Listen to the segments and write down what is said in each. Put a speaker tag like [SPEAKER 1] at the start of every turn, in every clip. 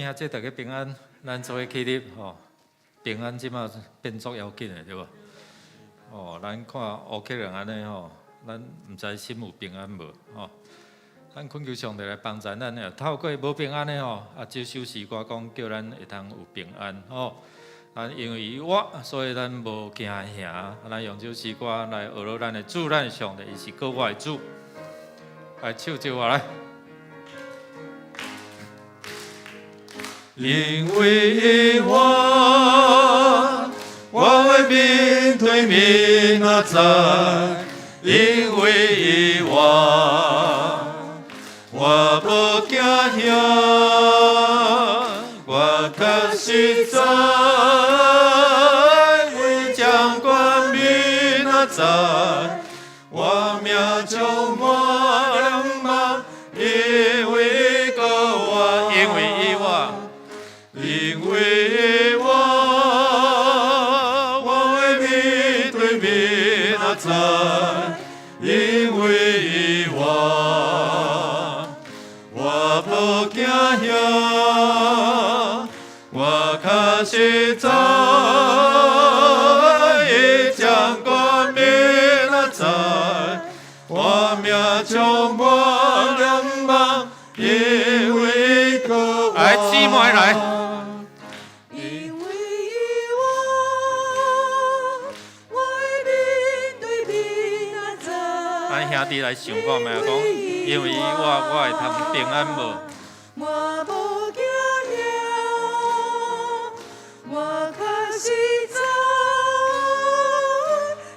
[SPEAKER 1] 兄姊大家平安，咱做伙起立吼，平安這馬變足要緊的對無？哦，咱看烏克蘭按呢吼，咱毋知心有平安無吼？咱懇求上帝來幫助咱，透過無平安的吼，啊，這首詩歌講叫咱會通有平安吼。咱因為伊活，所以咱無驚嚇。咱用這首詩歌來學咱的主，咱的上帝，伊是閣活的主。來，唱這話來。
[SPEAKER 2] 因為伊活，我會面對明仔載。因為伊活，我無驚嚇。我確實知，伊掌管明仔載。我命充滿了望，因為伊閣活，
[SPEAKER 1] 因為伊活。
[SPEAKER 2] 因為伊活，我會面對明仔載。因為伊活，我無驚嚇。我確實知，伊掌管明仔載。我命充滿了望，因為伊閣活。
[SPEAKER 1] 來，姊妹來。
[SPEAKER 3] 因為伊活，我會面對明仔載。
[SPEAKER 1] 咱兄弟來想看覓講，因為伊活，我會通平安無？
[SPEAKER 3] 我無驚嚇，我確實知，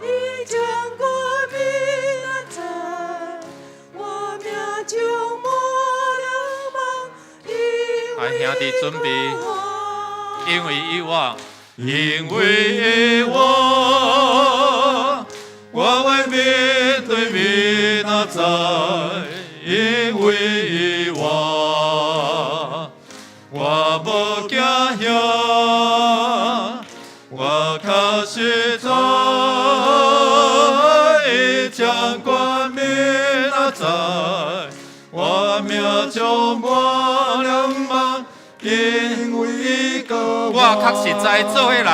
[SPEAKER 3] 伊掌管明仔載。我命充滿了望，因
[SPEAKER 1] 來，兄弟準備，因為伊活，
[SPEAKER 2] 因為伊活，我會面對明仔載。因為伊活，我無驚嚇。我確實知，伊掌管明仔載。我命充滿了望，因為伊閣
[SPEAKER 1] 我確實知做伙來。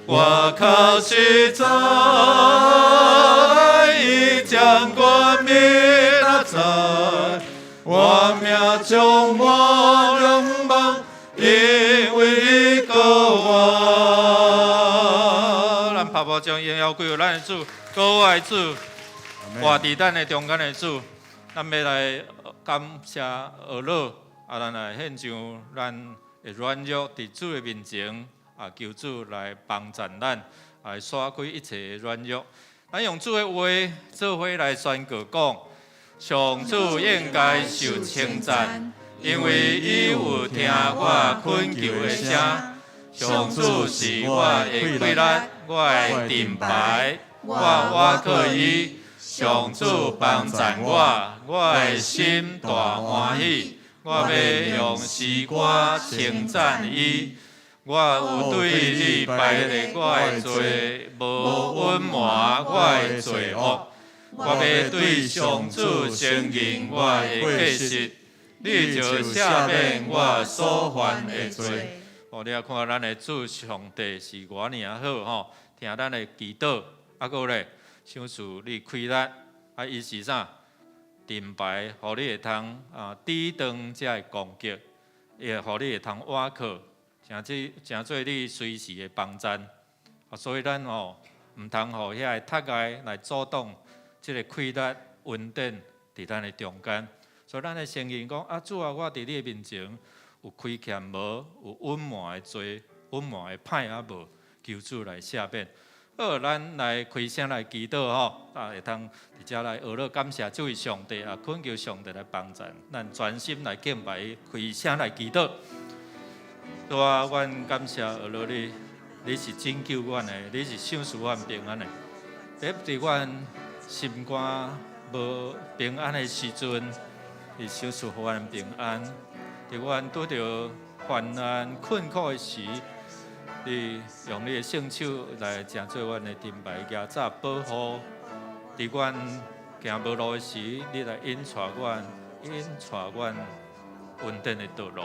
[SPEAKER 2] 我確實知，伊掌管明仔載。我命充滿了望，因為伊閣活。
[SPEAKER 1] 咱拍鼓將榮耀歸予咱的主，閣活的主，活佇咱的中間的主，咱欲來感謝阿樂，啊，咱來獻上咱的軟弱佇主的面前，啊，求主來幫贊咱，來徙開一切的軟弱。咱用主的話做伙來宣告講：上主應該受稱讚，因為伊有聽我懇求的聲。上主是我的氣力，我的盾牌，我倚靠伊。上主幫贊我，我的心大歡喜。我欲用詩歌稱讚伊。我有對你白列我的罪，無隱瞞我的罪惡。我欲對上主承認我的過失，你就赦免我所犯的罪。哦，你也看咱的主上帝是偌爾仔好吼，聽咱的祈禱，啊閣咧，賞賜你氣力，啊伊是啥？盾牌，予你會通啊抵擋這个攻擊，會予你會通倚靠，成做你隨時的幫贊。啊，所以咱吼毋通予遐个窒礙來阻擋這个氣力恩典佇咱的中間。所以咱來承認講啊，主啊，我佇你的面前有虧欠無？有隱瞞的罪、隱瞞的歹仔無？求主來赦免。好，咱來開聲來祈禱吼，啊，會通佇遮來學樂感謝這位上帝啊，懇求上帝來幫贊，咱專心來敬拜伊，開聲來祈禱。主啊，阮感謝阿樂你，你是拯救阮的，你是賞賜阮平安的。佇阮心肝無平安的時陣，你賞賜予阮平安；佇阮拄著患難困苦的時，你用你的聖手來成做阮的盾牌，蜈閘保護。佇阮行無路的時，你來引帶阮，引帶阮穩定的道路。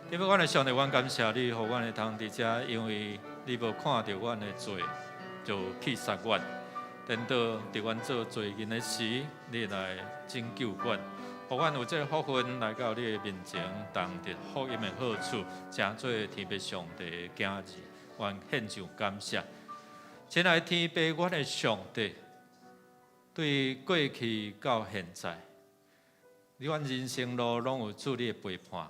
[SPEAKER 1] 天父，阮的上帝，阮感謝你，予阮會通佇遮，因為你無看著阮的罪，就棄殺阮。顛倒佇阮做罪人的時，你來拯救阮，予阮有這個福分來到你的面前，同得福音的好處，成做天父上帝的囝兒，阮獻上感謝。親愛的天父，阮的上帝，對過去到現在，你阮人生路攏有主你的陪伴。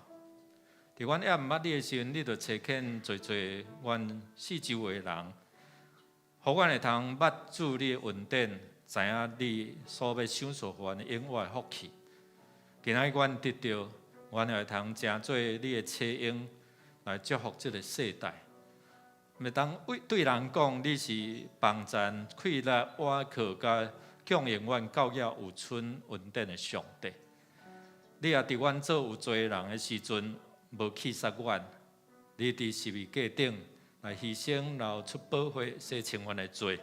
[SPEAKER 1] 佇阮猶毋捌你的時陣，你就差遣濟濟阮四周圍的人，予阮會通捌主你的恩典，知影你所欲賞賜予阮的永遠的福氣。今仔日阮得著，阮會通成做你的車嬰來祝福這個世代。會當為對人講，你是幫贊、氣力、倚靠佮供應阮教養有剩恩典的上帝。你也佇阮做有罪人的時陣，無棄殺阮，你佇十字架頂來犧牲，流出寶血，洗清阮的罪，予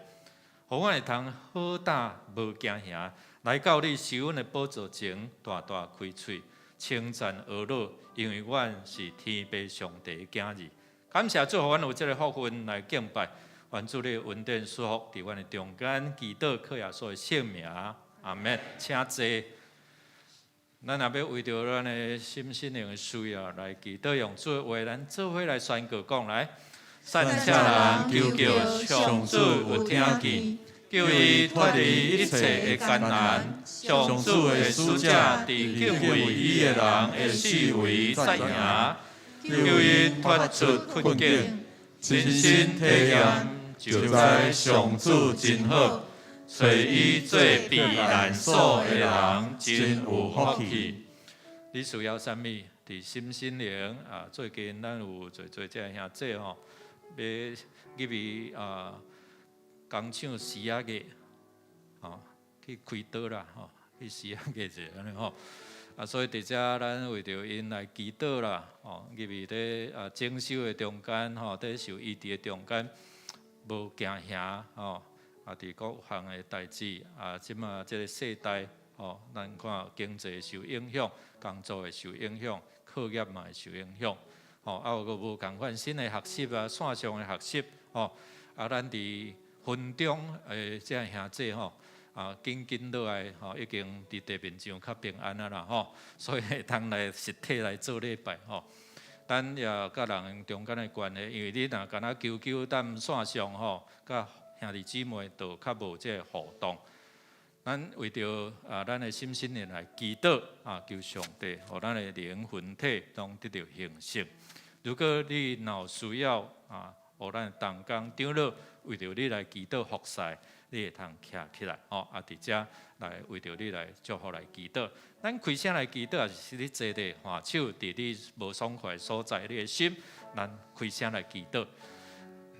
[SPEAKER 1] 阮會通好膽無驚嚇，來到你施恩的寶座前，大大開喙稱讚呵咾，因為阮是天父上帝的囝兒。感謝主，予阮有這個福分來敬拜，願主你的恩典賜福佇阮的中間，祈禱靠耶穌的聖名，阿門。請坐。咱若欲為著咱的身心靈的需要來祈禱，用主的話，咱做伙來宣告講來。散赤人求叫上主有聽見，救伊脫離一切的艱難。上主的使者佇敬畏伊的人的四圍紮營，救伊脫出困境。親身體驗
[SPEAKER 2] 就知上主真好，
[SPEAKER 1] 揣伊做避難所的人真有福氣。你需要啥物？佇身心靈啊，最近咱有濟濟這個兄弟吼，欲入去啊工廠時仔個，吼去開刀啦，吼去時仔個者按呢吼。啊，所以佇遮咱為著𪜶來祈禱啦，吼入去佇啊整修的中間，吼佇受醫治的中間，無驚嚇，吼。啊，佇各項的代誌，啊，這馬這個世代，吼，咱看經濟受影響，工作會受影響，課業嘛會受影響，吼，啊有閣無仝款新的學習啊，線上的學習，吼，啊，咱佇雲中的這个兄弟吼，啊，緊緊落來，吼，已經佇地面上較平安啊啦，吼，所以會通來實體來做禮拜，吼。咱也佮人中間的關係，因為你若干焦求求等線上吼，佮兄弟姊妹就較無這個互動。咱為著啊，咱的心心靈來祈禱啊，求上帝，予咱的靈魂體攏得著興盛。如果你若有需要啊，予咱同工長老為著你來祈禱服侍，你會通徛起來吼，啊，佇遮來為著你來祝福來祈禱。咱開聲來祈禱，抑是你坐佇換手，佇你無爽快的所在，你的心，咱開聲來祈禱。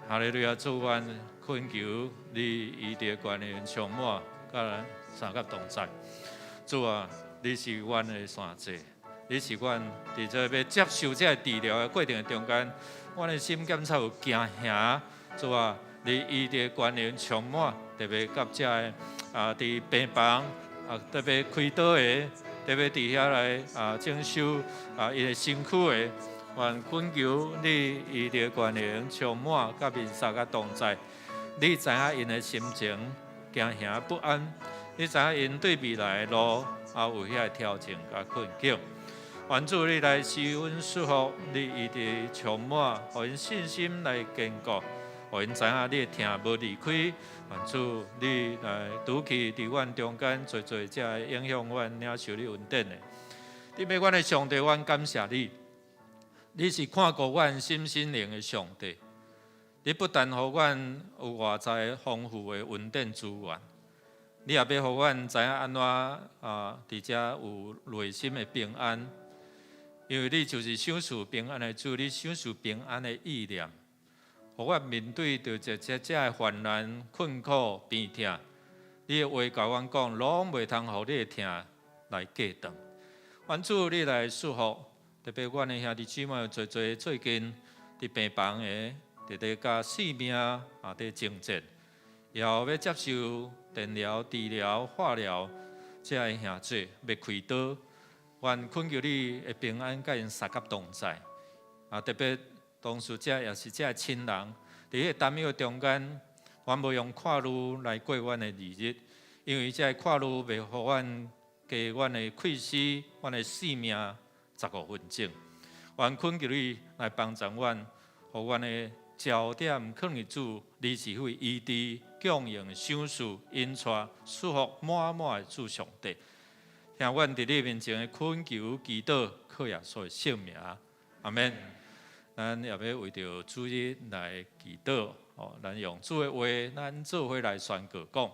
[SPEAKER 1] 哈利路亞，主，阮懇求你醫治權能充滿，佮咱相佮同在。主啊，你是阮的山寨，你是阮佇這欲接受這个治療的過程的中間，阮的心感覺有驚嚇。主啊，你醫治權能充滿，特別佮這个啊，佇病房啊，特別開刀的，特別佇遐來啊整修啊伊的身軀的。願懇求你醫治權能充滿，佮面煞佮同在。你知影𪜶的心情驚嚇不安，你知影𪜶對未來的路啊有遐個挑戰佮困境。願主你來施恩賜福，你醫治充滿，予𪜶信心來堅固，予𪜶知影你的疼無離開。願主你來拄去佇阮中間，濟濟這個影響阮領受你恩典的。你欲阮的上帝，阮感謝你。你是看顧阮心心靈的上帝，你不但予阮有外在豐富的恩典資源，你也欲予阮知影按怎啊，佇遮有內心的平安，因為你就是賞賜平安的主，你賞賜平安的意念，予阮面對著這這這的患難、困苦、病痛，你的話共阮講，攏袂通予你的疼來隔斷。願主你來賜福。特別阮的兄弟姊妹，濟濟最近佇病房的，佇咧佮性命啊佇爭戰，又欲接受電療、治療、化療，這个兄弟欲開刀，願懇求你的平安佮𪜶相佮同在，特別當事者也是這親人，佇彼個擔憂中間，阮無用看慮來過阮的日日，因為這個看慮袂予阮加阮的氣息、阮的性命15分鐘。阮懇求你來幫助阮，予阮的焦點囥佇主，你是彼位醫治、供應、賞賜、引帶、祝福滿滿的主上帝。聽阮佇你面前的懇求、祈禱，靠耶穌的聖名，阿們。咱也欲為著主日來祈禱，哦，咱用主的話，咱做伙來宣告講。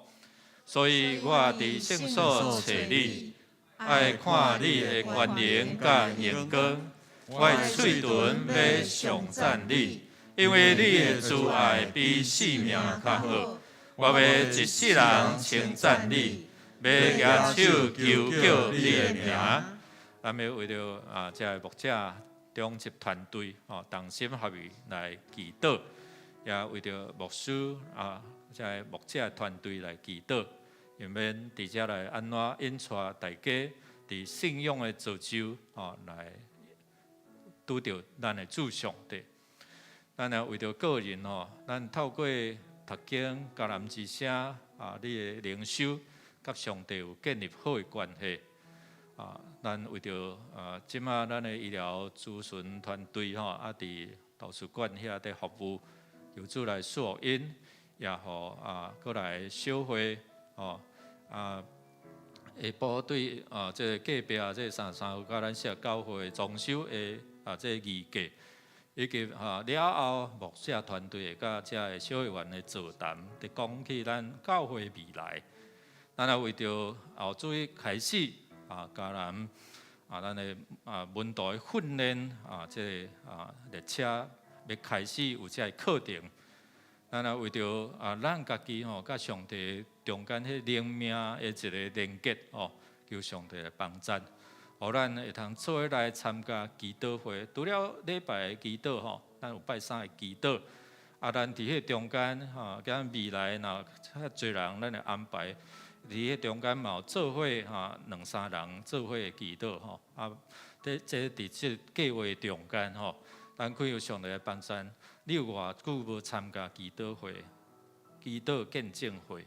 [SPEAKER 1] 所以我佇聖所揣你，愛看你的權能佮榮光。我的喙唇欲頌讚你，因為你的慈愛比性命較好。我欲一世人稱讚你，欲舉手求叫你的名。咱欲為著啊，這個牧者長執團隊哦，同心合意來祈禱，也為著牧師啊，這個牧者團隊來祈禱，用免佇遮來按怎引帶大家佇信仰的造就哦，來拄著咱的主上帝。咱也為著個人吼，咱透過讀經、迦南之聲啊，你的靈修，佮上帝有建立好的關係。啊，咱為著啊，這馬咱的醫療諮詢團隊吼，啊，佇圖書館遐佇服務，求主來賜福𪜶，也予啊，閣來小會吼啊，下晡對啊，這個隔壁這個33號佮咱社教會裝修的啊，這個預計，以及啊了後牧者團隊會佮遮個小會員的座談，佇講起咱教會未來，咱也為著後主日開始。啊，迦南啊，咱的啊門徒的訓練啊，這個啊列車欲開始有這個課程，咱也為著啊，咱家己吼，佮上帝中間彼靈命的一個連結吼，求上帝來幫贊，予咱會通做伙來參加祈禱會。除了禮拜的祈禱吼，咱有拜三的祈禱。啊，咱佇彼中間吼，佮未來若較濟人，咱會安排。佇彼中間嘛有做伙吼，兩三人做伙祈禱吼。啊，佇這佇這計劃中間吼，咱懇求上帝來幫贊。你有偌久無參加祈禱會、祈禱見證會，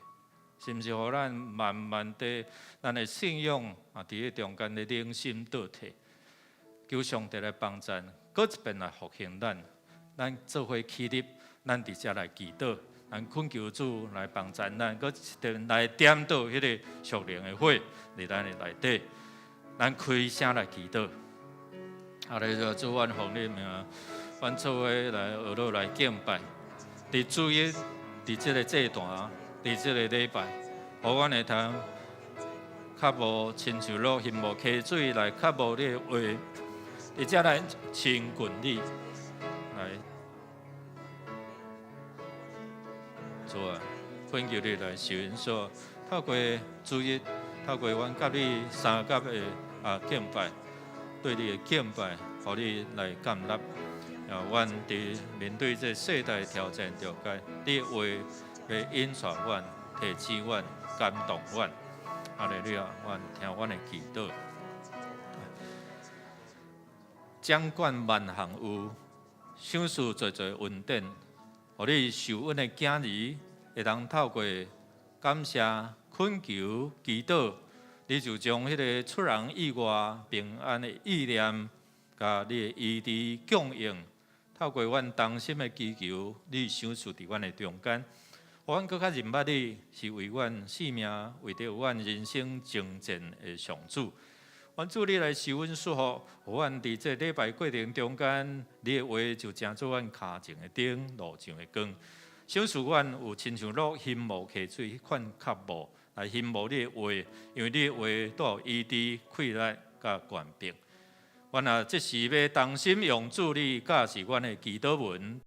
[SPEAKER 1] 是毋是？予咱慢慢地，咱的信仰啊，佇彼中間的靈心倒退，求上帝來幫贊，閣一遍來復興咱，咱做伙起立，咱佇遮來祈禱。咱懇求主來幫贊咱，閣一遍來點著彼個屬靈的火，佇咱的內底。咱開聲來祈禱。啊，來主，阮奉你名，阮做伙來學落來敬拜。佇主日，佇這個祭壇，佇這個禮拜，予阮會通較無親像落興無溪水來較無你的話，佇遮來親近你，來。主啊，懇求你來受恩所，透過主日，透過阮佮你相佮的啊敬拜，對你的敬拜，予你來建立。啊，阮佇面對這世代挑戰中間，你的話欲引帶阮、提醒阮、感動阮。哈利路亞，阮聽阮的祈禱。掌管萬項有，賞賜濟濟恩典，予你受恩的囝兒，會當透過感謝、懇求、祈禱，你就將彼個出人意外平安的意念，佮你的醫治供應，透過阮同心的祈求，你賞賜佇阮的中間，予阮閣較認捌你是為阮性命、為著阮人生征戰的上主。願主你來受阮祝福，予阮佇這禮拜過程中間，你的話就成做阮跤前的燈，路上的光。賞賜阮有親像落興無溪水彼款渴慕，來興慕你的話，因為你的話帶有醫治、氣力佮權柄。阮也這時欲同心用主你教示阮的祈禱文。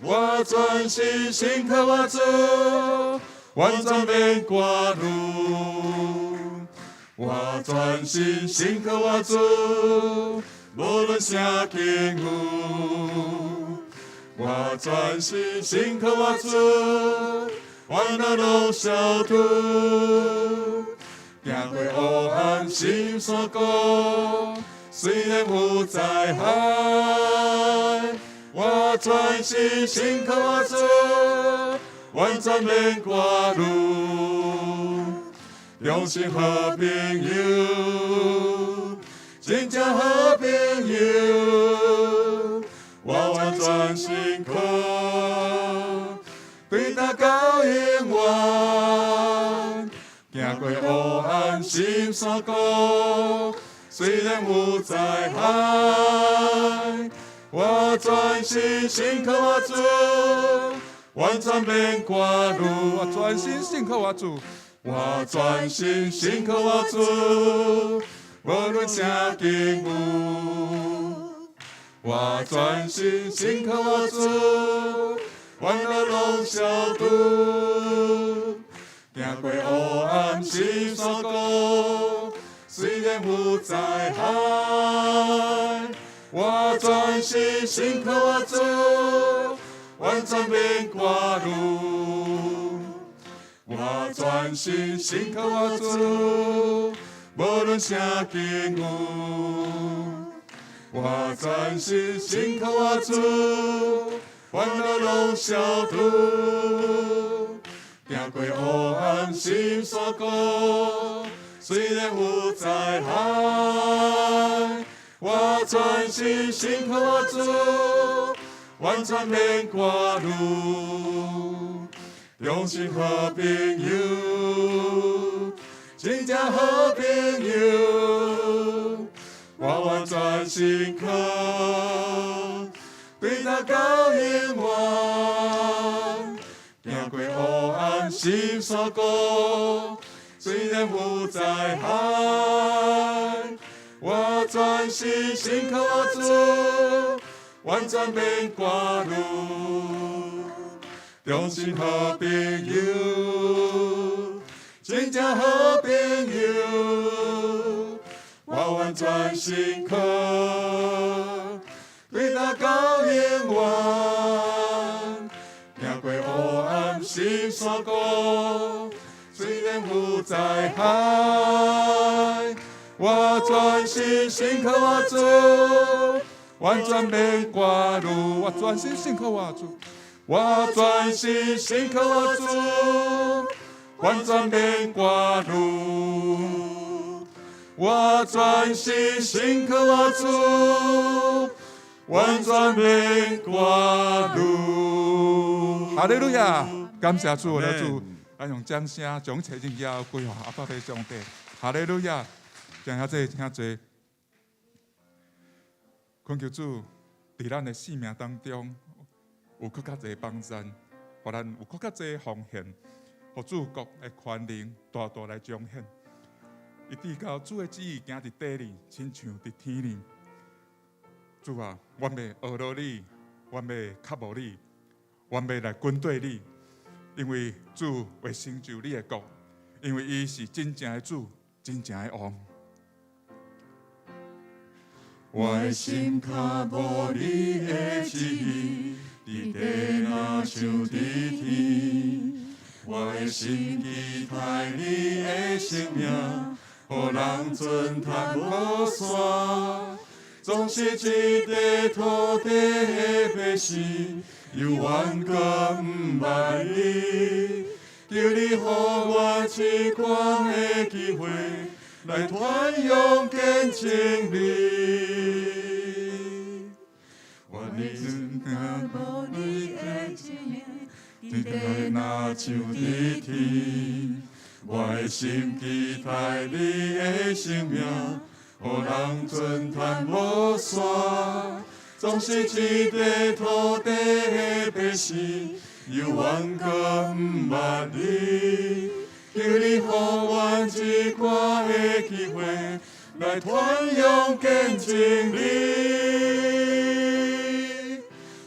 [SPEAKER 2] 我專心信靠我主，完全免掛慮。我專心信靠我主，無論啥境遇。我專心信靠我主，煩惱攏消除。行過黑暗深山谷，雖然有災害，我專心信靠我主，完全免掛慮。忠心好朋友，真正好朋友，我完全信靠，對他到永遠。行過黑暗深山谷，雖然有災害，我專心信靠我主，完全免掛慮。
[SPEAKER 4] 我專心信靠我主，
[SPEAKER 2] 我專心信靠我主，無論啥境遇。我專心信靠我主，煩惱攏消除。行過黑暗深山谷，雖然有災害，我專心信靠我主，完全免掛慮。我專心信靠我主，無論啥境遇。我專心信靠我主，煩惱攏消除。行過黑暗深山谷，雖然有災害，我專心信靠我主，完全免掛慮。忠心好朋友，真正好朋友，我完全信靠，對他到永遠。行過黑暗深山谷，雖然有災害，我專心信靠我主，完全免掛慮。忠心好朋友，真正好朋友，我完全信靠，對他到永遠。行過黑暗深山谷，雖然有災害，我專心信靠我主，完全免掛慮。
[SPEAKER 4] 我專心信靠我主，
[SPEAKER 2] 我專心信靠我主，完全免掛慮。我專心信靠我主，完全免掛慮。
[SPEAKER 4] 哈利路亞！感謝主，我的主，咱用掌聲將一切榮耀歸予阿爸父上帝。哈利路亞！請遐濟，請坐。懇求主，佇咱的生命當中有閣較濟幫贊，予咱有閣較濟奉獻，予主國的權能大大來彰顯。一直到主的旨意行佇地裡，親像佇天裡。主啊，阮欲學落你，阮欲靠慕你，阮欲來跟綴你，因為主會成就你的國，因為伊是真正的主，真正的王。
[SPEAKER 2] 我的心跤無你的旨意，佇地若像佇天。我的心期待你的生命，予人尊嘆無散。總是這塊土地的百姓，猶原閣毋捌你。求你予我一寡的機會，來傳揚見證你。我的心跤
[SPEAKER 3] 無你的旨意，
[SPEAKER 2] 佇地若像佇天，我的心期待你的生命，予人尊嘆無散。總是這塊土地的百姓，猶原閣毋捌你。求你予阮一寡的機會，來傳揚見證你。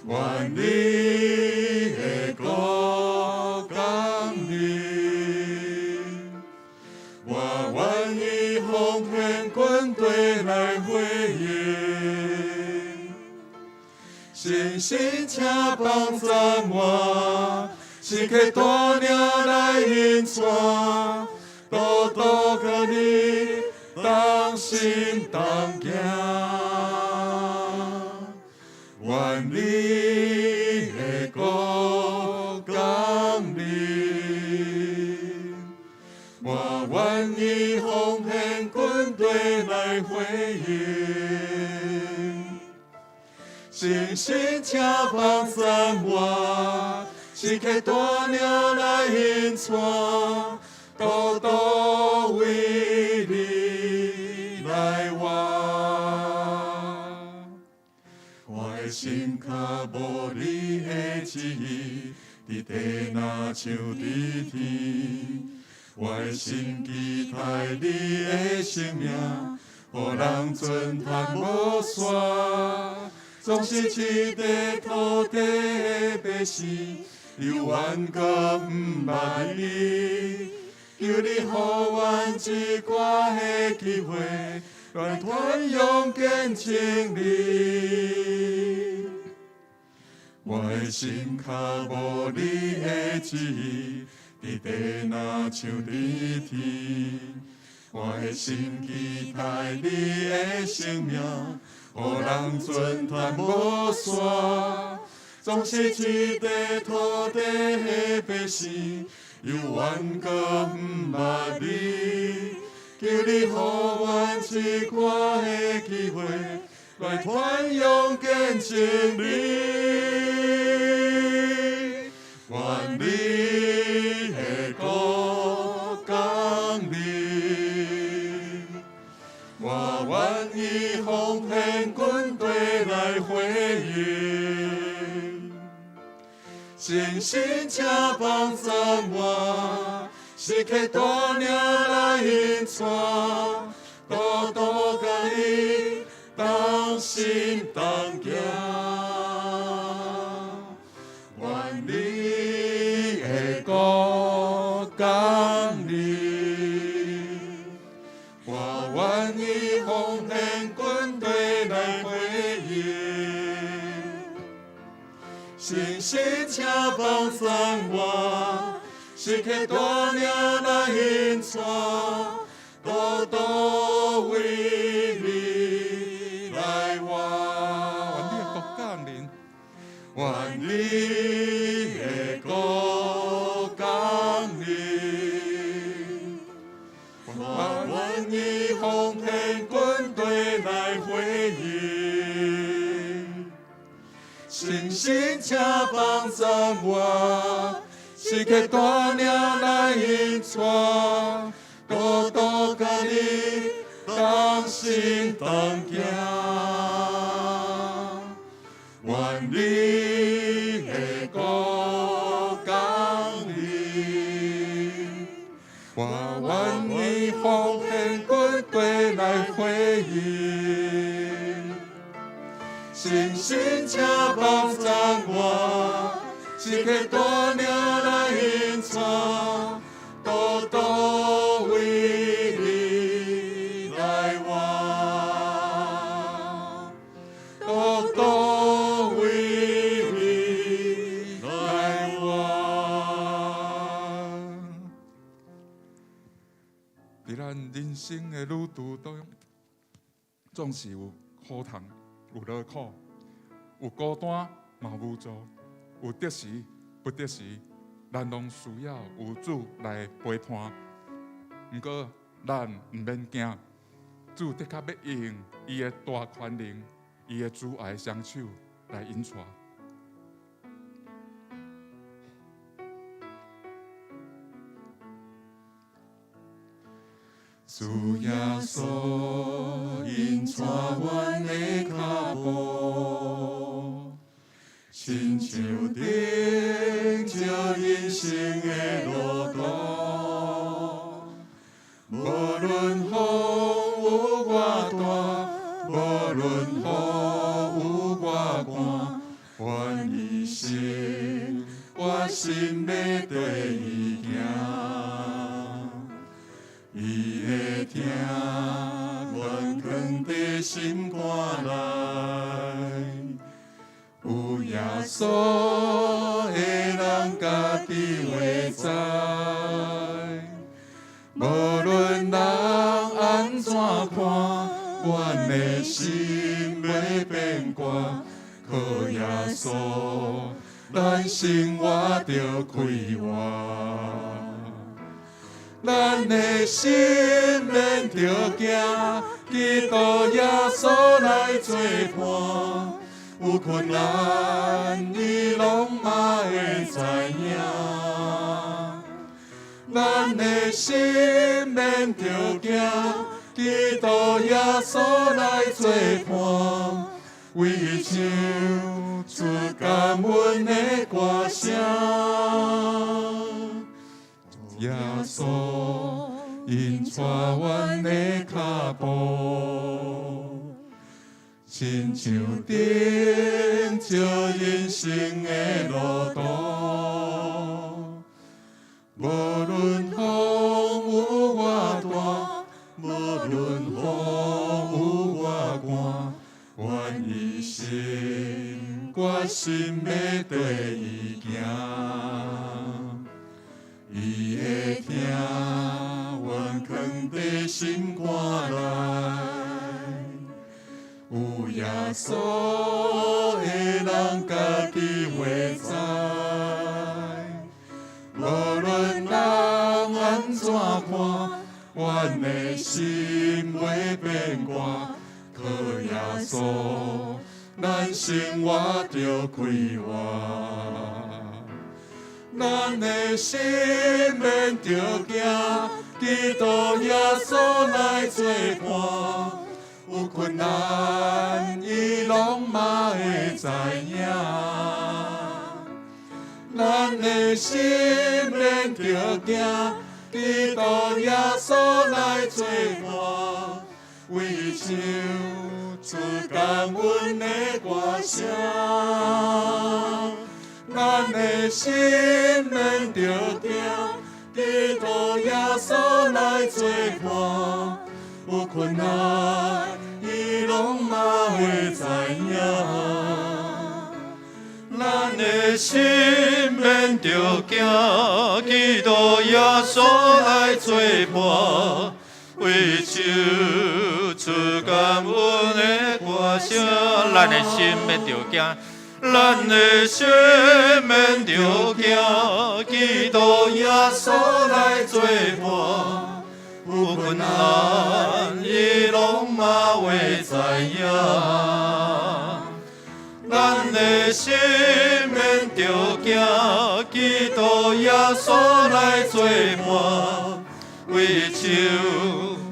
[SPEAKER 2] 願你信心請幫贊我，時刻帶領來引帶，獨獨佮你同心同行。願你的國降臨，我願意奉獻軍隊來回應。信心請幫贊我，時刻帶領來引帶，獨獨為你來活。我的心較無你的旨意，佇地若像佇天。我的心期待你的生命，予人尊嘆無煞。總是這塊土地的百姓，猶原閣毋捌你。求你予阮一寡的機會，來傳揚見證你。我的心較無你的旨意，佇地若像佇天。我的心期待你的生命，予人尊嘆無煞。總是這塊土地的百姓，猶原閣毋捌你。求你予阮一寡的機會，來傳揚見證你。願你的國降臨，我願意奉獻軍隊來回應。信心請幫贊我，時刻帶領來引帶，獨獨佮你同心同行。願你的國降臨，我願意奉獻軍隊來回應。信心請幫贊我，時刻帶領來引帶，獨獨為你來活。
[SPEAKER 4] 願你的國降臨，
[SPEAKER 2] 願你的國降臨，我願意奉獻軍隊來回應。信心請幫贊我，時刻帶領來引帶，獨獨佮你同心同行。願你的國降臨，我願意奉獻軍隊來回應。信心請幫贊我，時刻帶領來引帶，獨獨為你來活，獨獨為你來活。
[SPEAKER 4] 佇咱人生的旅途當中，總是有苦痛，有勞苦，有孤單，嘛無助，有得時不得時，咱攏需要有主來陪伴。毋過，咱毋免驚，主的確欲用伊的大權能、伊的慈愛雙手來引帶。
[SPEAKER 2] 主耶穌引帶阮的腳步，親像頂石人生的路途，無論風有偌大，無論雨有偌寒，願一生我心欲綴伊行。伊會聽阮囥佇心肝內，有耶穌的人家己會知，無論人按怎看，阮的心袂變卦，靠耶穌，咱生活著快活。咱的心免著驚，基督耶穌來做伴，有困難伊攏嘛會知影。咱的心免著驚，基督耶穌來做伴，為唱出感恩的歌聲。耶穌引帶阮的跤步，親像燈照人生的路途。無論風有偌大，無論雨有偌寒，阮一生決心欲綴伊行。伊會聽阮囥佇心肝內，有耶穌的人家己會知，無論人按怎看，阮的心袂變卦，靠耶穌，咱生活著快活。咱的心免著驚，基督耶穌來做伴，有困難伊攏嘛會知影。咱的心免著驚，基督耶穌來做伴，為唱出感恩的歌聲。咱的心免著驚，基督耶穌來做伴，有困難伊攏嘛會知影。
[SPEAKER 1] 咱的心免著驚，基督耶穌來做伴，為唱出感恩的歌聲。咱的心免著驚，咱的心免著驚，基督耶穌來做伴，有困難伊攏嘛會知影。咱的心免著驚，基督耶穌來做伴，為唱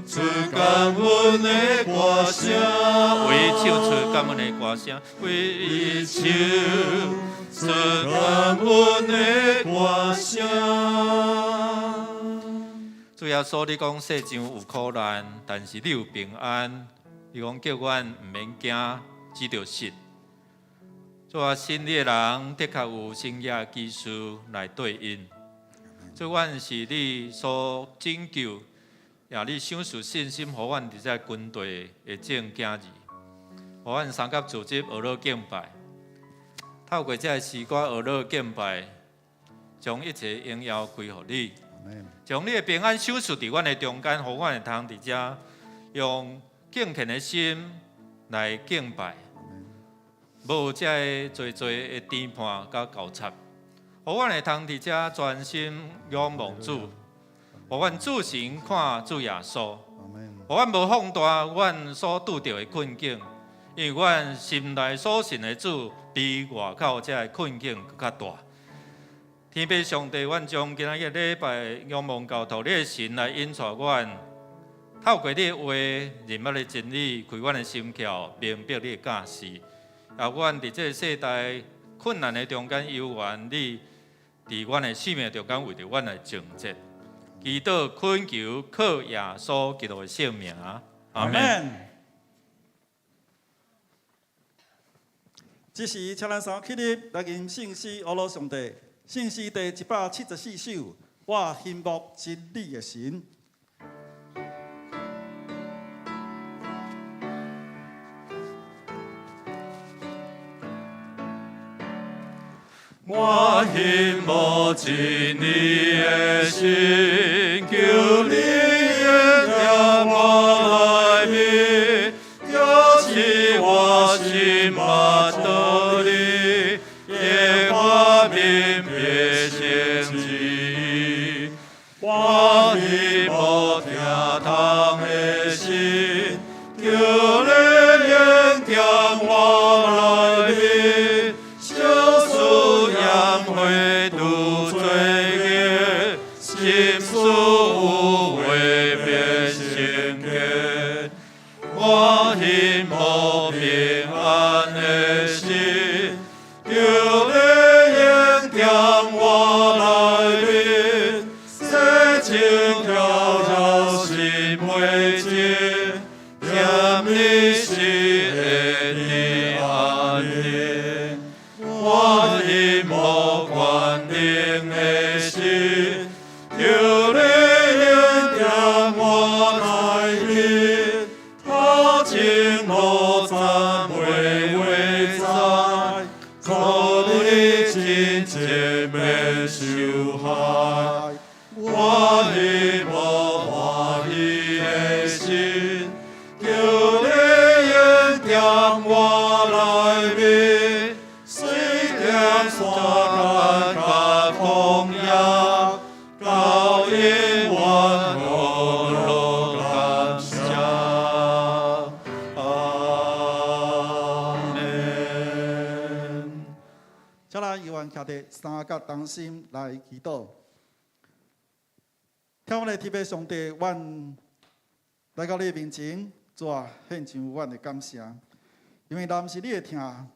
[SPEAKER 1] 出感恩的歌聲，為唱出感恩的歌聲，為唱出感恩的歌聲。主耶穌，你講世上有苦難，但是你有平安。你講叫阮毋免驚，只著信。主啊，信你的人的確有神蹟奇事來對應。主，阮是你所拯救，也你賞賜信心，予阮佇這軍隊的眾囝兒，予阮三甲組織學樂敬拜。透過這个詩歌學樂敬拜，將一切榮耀歸予你，將你的平安賞賜佇阮的中間，予阮會通佇遮用敬虔的心來敬拜，無這个濟濟的評判佮糾察，予阮會通佇遮專心仰望主，予阮注神看主耶穌，予阮無放大阮所拄著的困境，因為阮心內所信的主比外口這个困境閣較大。天父上帝，阮將今仔日禮拜仰望交託你的神來引帶阮，透過你的話、認捌的真理，開阮的心竅，明白你的教示。也阮佇這个世代困難的中間，猶原你佇阮的生命中間為著阮來征戰。祈禱懇求靠耶穌基督的聖名，阿門。
[SPEAKER 5] 這時，請咱三起立來吟聖詩，阿羅上帝。聖詩第174首，我欣慕真理的神。
[SPEAKER 1] 我欣慕真理的心，求你恩典我內面，叫賜我心目道理，耶和華明別成旨意。我欣慕聽通的心，求你恩典我內面，小事驗悔除罪孽，心思有話變聖潔。我欣慕平安的心，求你恩典我內面，洗淨了了心袂淨，踮你是會得安寧。我欣慕權能的心，求你恩典我內面，頭前路站袂話在，靠你真濟免受害。我欣慕歡喜的心，求你恩典我內面，水踮山間佮曠野，到永遠呵樂感謝。阿們。
[SPEAKER 5] 請咱猶原徛佇三角同心來祈禱。疼阮的天父上帝，阮來到你的面前，主啊，獻上阮的感謝。因為若毋是你的疼，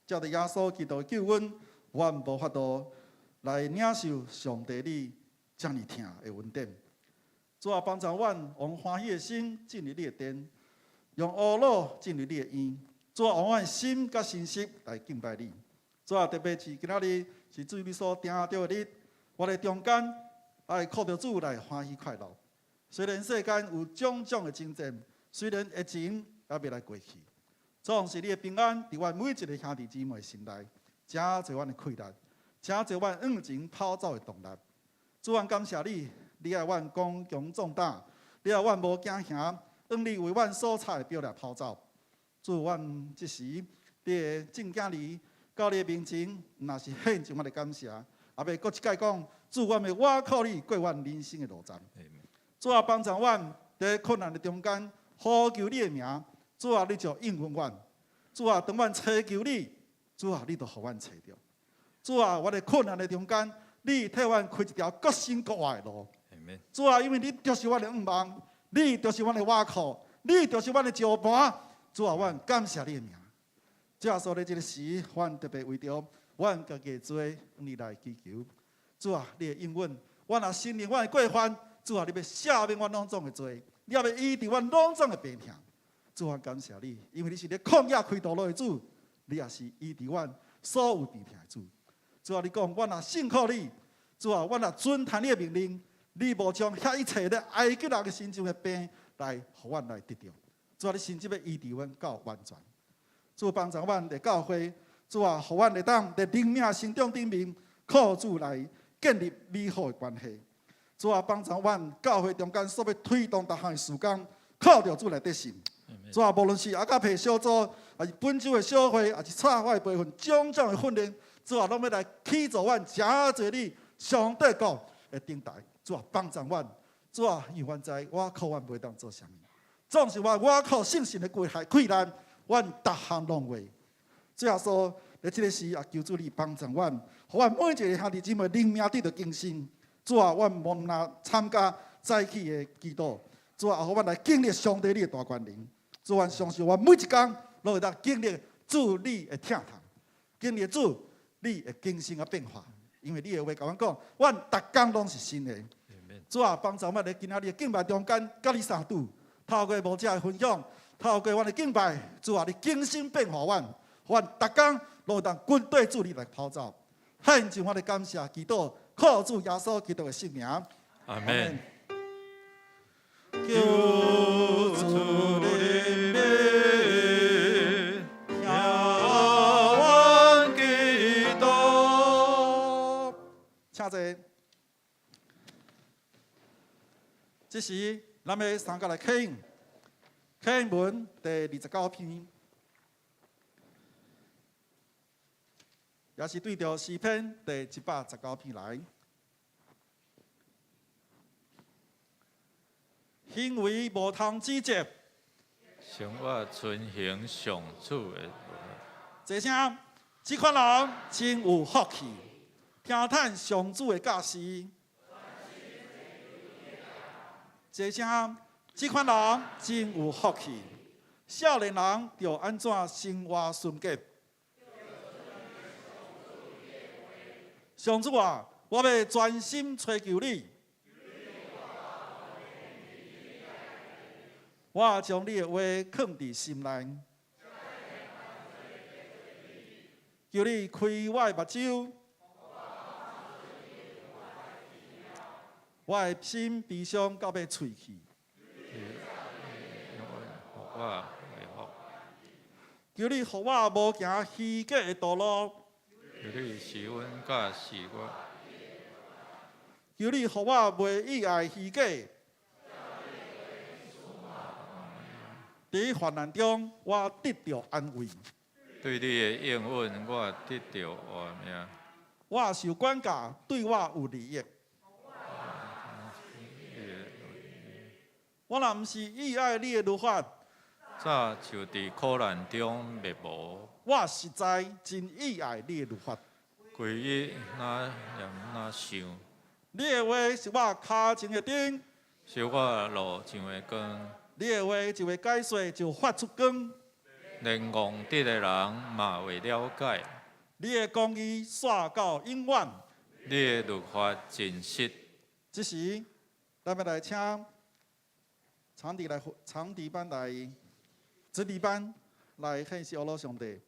[SPEAKER 5] 藉著耶穌基督救阮，阮無法度來領受上帝你遮爾疼的恩典。主啊，幫助阮用歡喜的心進入你的殿，用呵咾進入你的院。主啊，用阮心佮誠實來敬拜你。主啊，特別是今仔日是主你所定著的日，我佇中間愛靠著主來歡喜快樂。雖然世間有種種的爭戰，雖然疫情猶未來過去，總是你的平安佇阮每一个兄弟姊妹心內，誠濟阮的氣力，誠濟阮向前跑走的動力。主，阮感謝你，你愛阮剛強壯膽，你愛阮無驚嚇，向你為阮所插的標來跑走。主，阮這時你的正囝兒到你的面前，若是獻上阮的感謝，也欲閣一擺講，主，阮欲倚靠你過阮人生的路程。主啊，幫助阮佇困難的中間，呼求你的名，主啊，你就應允阮。主啊，當阮尋求你，主啊，你就予阮揣著。主啊，我佇困難的中間，你替阮開一條閣新閣活的路。主啊，因為你就是阮的向望，你就是阮的倚靠，你就是阮的石盤。主啊，阮感謝你的名。主啊，所以這個時，阮特別為著阮家己的罪，向你來祈求。主啊，你會應允，阮若承認阮的過犯，主啊，你欲赦免阮攏總的罪，你也欲醫治阮攏總的病痛。主啊，感謝你，因為你是佇曠野開道路的主，你也是醫治阮所有病痛的主。主啊，你講，阮若信靠你，主啊，阮若遵行你的命令，你無將遐一切咧埃及人的身上的病來予阮來得著。主啊，你甚至欲醫治阮到完全。主幫助阮的教會，主啊，予阮會當佇靈命成長頂面，靠主來建立美好的關係。主啊，幫助阮教會中間所欲推動逐項的事工，靠著主來得勝。主啊，無論是阿加培小組，抑是本州的小會，抑是插花的培訓，種種的訓練，主啊，攏欲來起造阮誠濟你上帝國的頂台。主啊，幫助阮。主啊，因為阮知倚靠阮袂當做啥物，總是我倚靠聖神的氣力，阮逐項攏會。主耶穌，佇這個時也求主你幫助阮，予阮每一个兄弟姊妹靈命得著更新。主啊，阮無若參加早起的祈禱，主啊，予阮來經歷上帝你的大權能。主，阮相信阮每一工攏會當經歷主你的疼痛，經歷主你的更新佮變化。因為你的話共阮講，阮逐工攏是新的。主啊，幫助阮佇今仔日的敬拜中間，佮你相拄，透過牧者的分享，透過阮的敬拜，主啊，你更新變化阮，予阮逐工攏會當跟綴主你來跑走。獻上我的感謝，祈禱，靠主耶穌基督的聖名。
[SPEAKER 1] 阿門。
[SPEAKER 5] 求主憐憫，
[SPEAKER 1] 聽阮祈禱。
[SPEAKER 5] 請坐。這時，咱欲三佮來啟應，啟應文第29篇，也是對著詩篇第119篇來。行為無通指責，
[SPEAKER 1] 生活遵行上主的。
[SPEAKER 5] 坐聲，這款人真有福氣，聽趁上主的教示。坐聲，這款人真有福氣，少年人著按怎生活純潔。上主啊，我欲專心揣求你。我將你的話囥佇心內，求你開我的目睭，我的心悲傷到欲碎去。求你予我無行虛假的道路。
[SPEAKER 1] 求你施恩教示我。
[SPEAKER 5] 求你予我袂意愛虛假。佇患難中，我得著安慰。
[SPEAKER 1] 對你的應允，我得著活命。
[SPEAKER 5] 我受管教，對我有利益。我若毋是意愛你的律法，
[SPEAKER 1] 早就佇苦難中滅無。
[SPEAKER 5] 我實在真意愛你的律法。
[SPEAKER 1] 規日若念若想。
[SPEAKER 5] 你的話是我跤前的燈，
[SPEAKER 1] 是我路上的光。
[SPEAKER 5] 你的話一解說就發出光，
[SPEAKER 1] 連戇直的人嘛會了解。
[SPEAKER 5] 你的公義紲到永遠，
[SPEAKER 1] 你的律法真實。
[SPEAKER 5] 這時，咱欲來請長笛來長笛班來，直笛班來獻上阿上帝。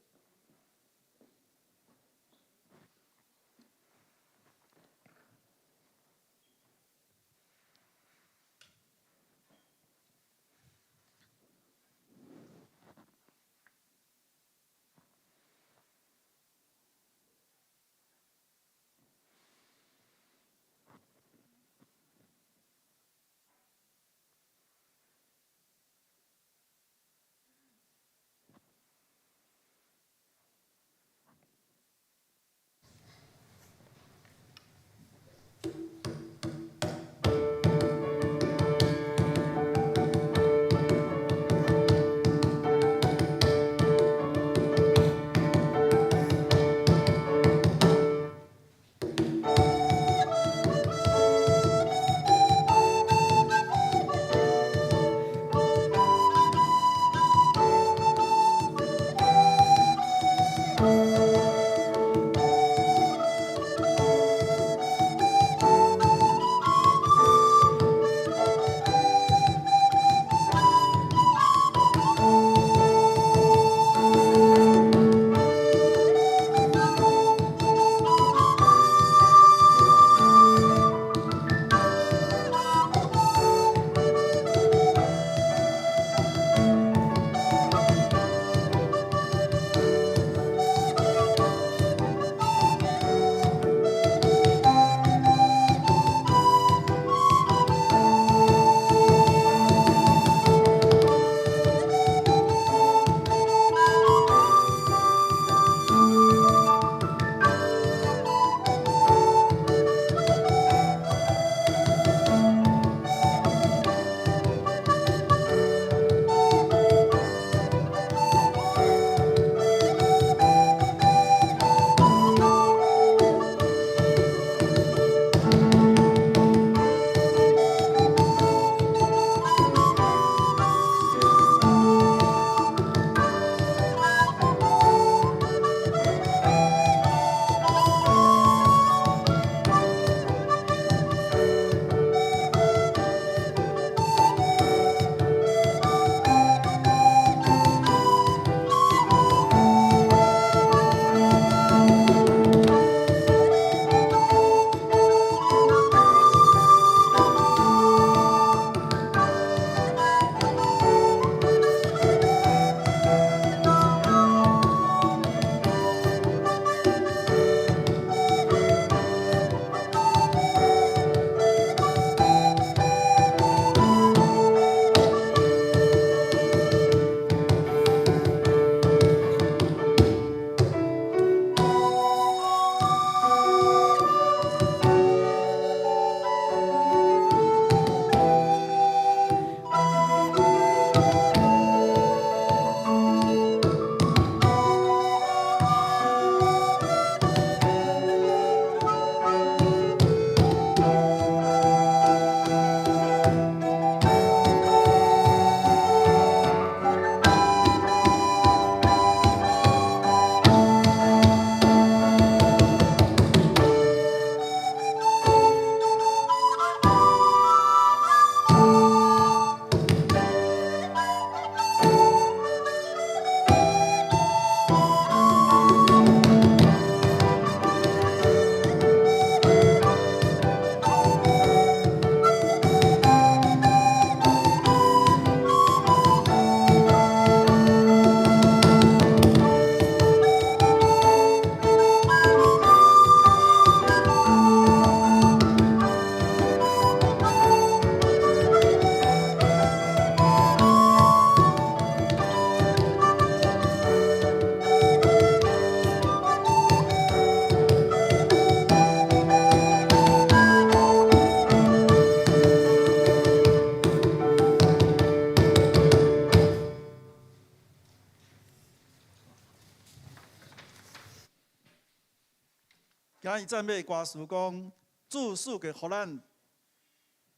[SPEAKER 5] 今日讚美歌詞講，主賜給予咱，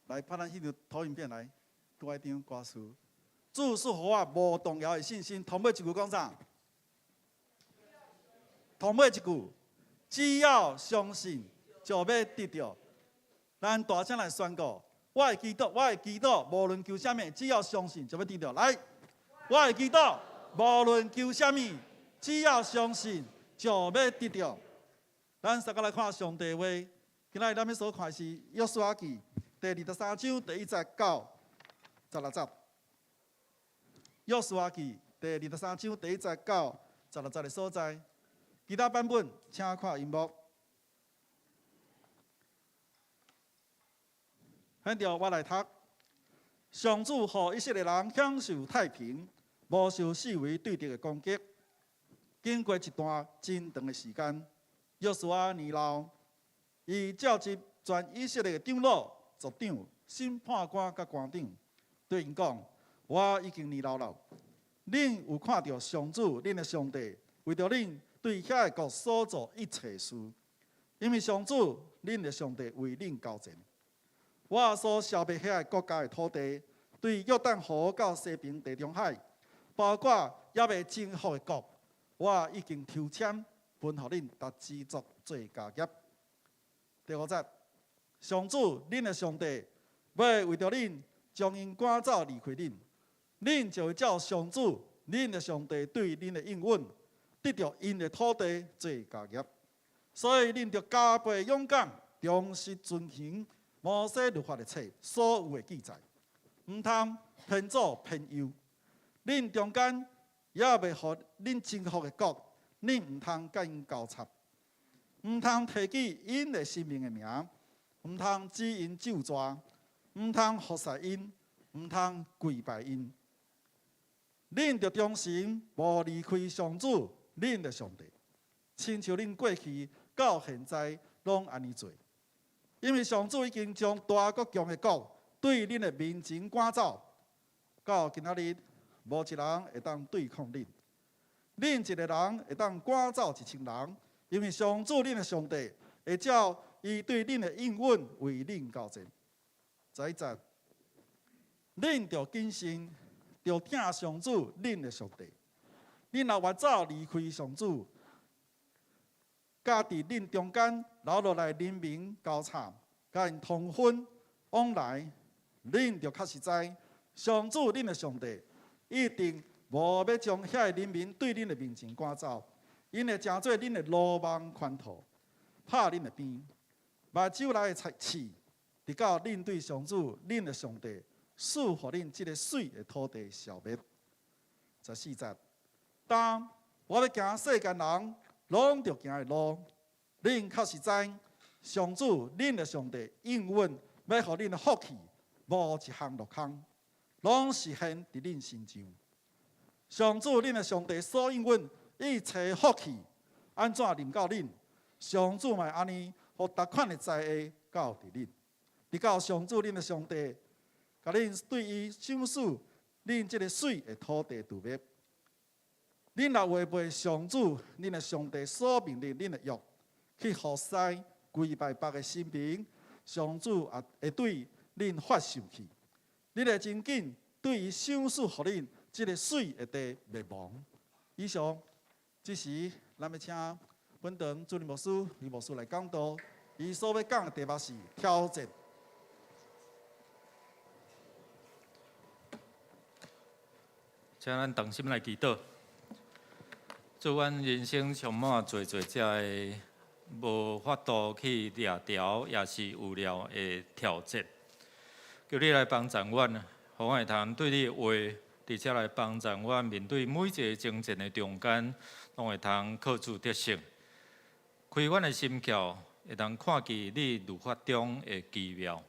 [SPEAKER 5] 來拍咱彼張投影片來，拄愛張歌詞。主賜予我無動搖的信心，頭尾一句講啥？頭尾一句，只要相信，就欲得著。咱大聲來宣告：我會祈禱，我會祈禱，無論求啥物，只要相信，就欲得著。來，我會祈禱，無論求啥物，只要相信，就欲得著。咱三個來看上帝話，今仔日咱欲所看的是約書亞記第23章第1節到16節。約書亞記第二十三章第1節到16節的所在，其他版本請看螢幕。現在我來讀。上主予以色列人享受太平，無受四圍對敵的攻擊。經過一段真長的時間，約書亞年老，伊召集全以色列的長老、族長、審判官佮官長，對𪜶講：我已經年老了，恁有看著上主恁的上帝為著恁對遐个國所做一切事，因為上主恁的上帝為恁交戰。我所消滅遐个國家的土地，對約旦河到西爿地中海，包括猶未征服的國，我已經抽籤分予恁逐支族做家業。第五節，上主恁的上帝欲為著恁將𪜶趕走離開恁，恁就會照上主恁的上帝對恁的應允，得著𪜶的土地做家業。所以恁著加倍勇敢，忠實遵行摩西律法的冊所有的記載，毋通偏左偏右。恁中間猶未予恁征服的國，恁毋通佮𪜶交插，毋通提起𪜶的神明的名，毋通指𪜶咒詛，毋通服侍𪜶，毋通跪拜𪜶。恁著忠心，無離開上主恁的上帝，親像恁過去到現在攏按呢做。因為上主已經將大閣強的國對恁的面前趕走，到今仔日無一人會當對抗恁。恁一个人會當趕走1000人，因為上主恁的上帝會照伊對恁的應允為恁交戰。11節，恁著謹慎，著疼上主恁的上帝。恁若越走離開上主，佮佇恁中間留落來人民交插，佮𪜶通婚往來，恁著確實知，上主恁的上帝一定無欲將遐个人民對恁的面前趕走，𪜶會成做恁的羅網圈套，拍恁的邊，目睭內的刺，直到恁對上主恁的上帝賜予恁這个媠的土地消滅。14節，當我欲行世間人攏著行的路，恁確實知上主恁的上帝應允欲予恁的福氣，無一項落空，攏實現佇恁身上。上主恁的上帝所應允一切福氣，按怎臨到恁，上主嘛會按呢，予逐款的災禍到佇恁，直到上主恁的上帝，共恁對伊賞賜恁這个媠的土地除滅。恁若違背上主恁的上帝所命令恁的約，去服侍跪拜別个神明，上主也會對恁發受氣。恁會真緊對伊賞賜予恁這个媠的地滅亡。以上，這時咱欲請本堂主任牧師李牧師來講道，伊所欲講的題目是挑戰。
[SPEAKER 1] 請咱同心來祈禱。祝阮人生充滿濟濟遮个無法度去掠牢，也是有了的挑戰。求你來幫助阮，予阮會通對你的話，佇遮來幫助阮面對每一个征戰的中間，攏會通靠主得勝。開阮的心竅，會通看見你律法中的奇妙，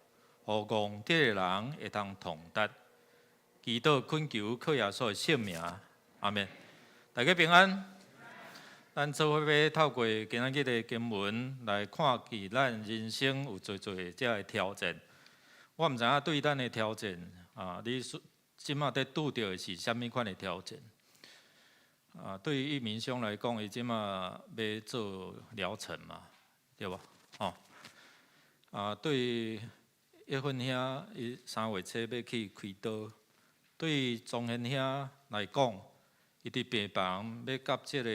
[SPEAKER 1] 予戇拙的人會通通達。祈禱懇求靠耶穌的聖名，阿們。大家平安。咱做伙欲透過今仔日的經文來看見咱人生有濟濟遮个挑戰。我毋知影對咱的挑戰啊，你這馬佇拄著的是啥物款的挑戰？啊，對於一鳴兄來講，伊這馬欲做療程嘛，對無？吼，啊，對葉芬兄，伊3月初欲去開刀；對莊賢兄來講，伊佇病房欲佮這个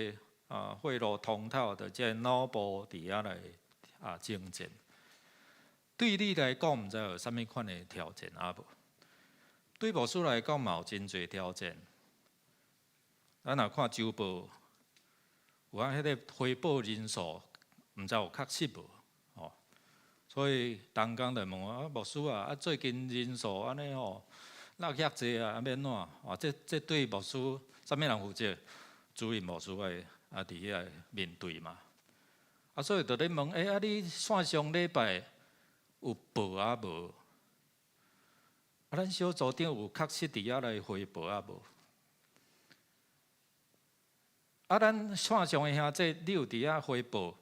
[SPEAKER 1] 血路通透的這个腦部佇遐來征戰。對你來講，毋知有啥物款的挑戰啊無？對牧師來講，嘛有真濟挑戰。咱若看週報，有啊，彼个回報人數，毋知有確實無？吼，所以同工就問我啊，牧師啊，最近人數按呢吼，落遐濟啊，欲按怎？啊，這對牧師，啥物人負責？主任牧師愛佇遐面對嘛。啊，所以就咧問，欸，你線上禮拜有報啊無？啊，咱小組長有確實佇遐來回報啊無？啊，咱線上的兄弟，你有佇遐回報？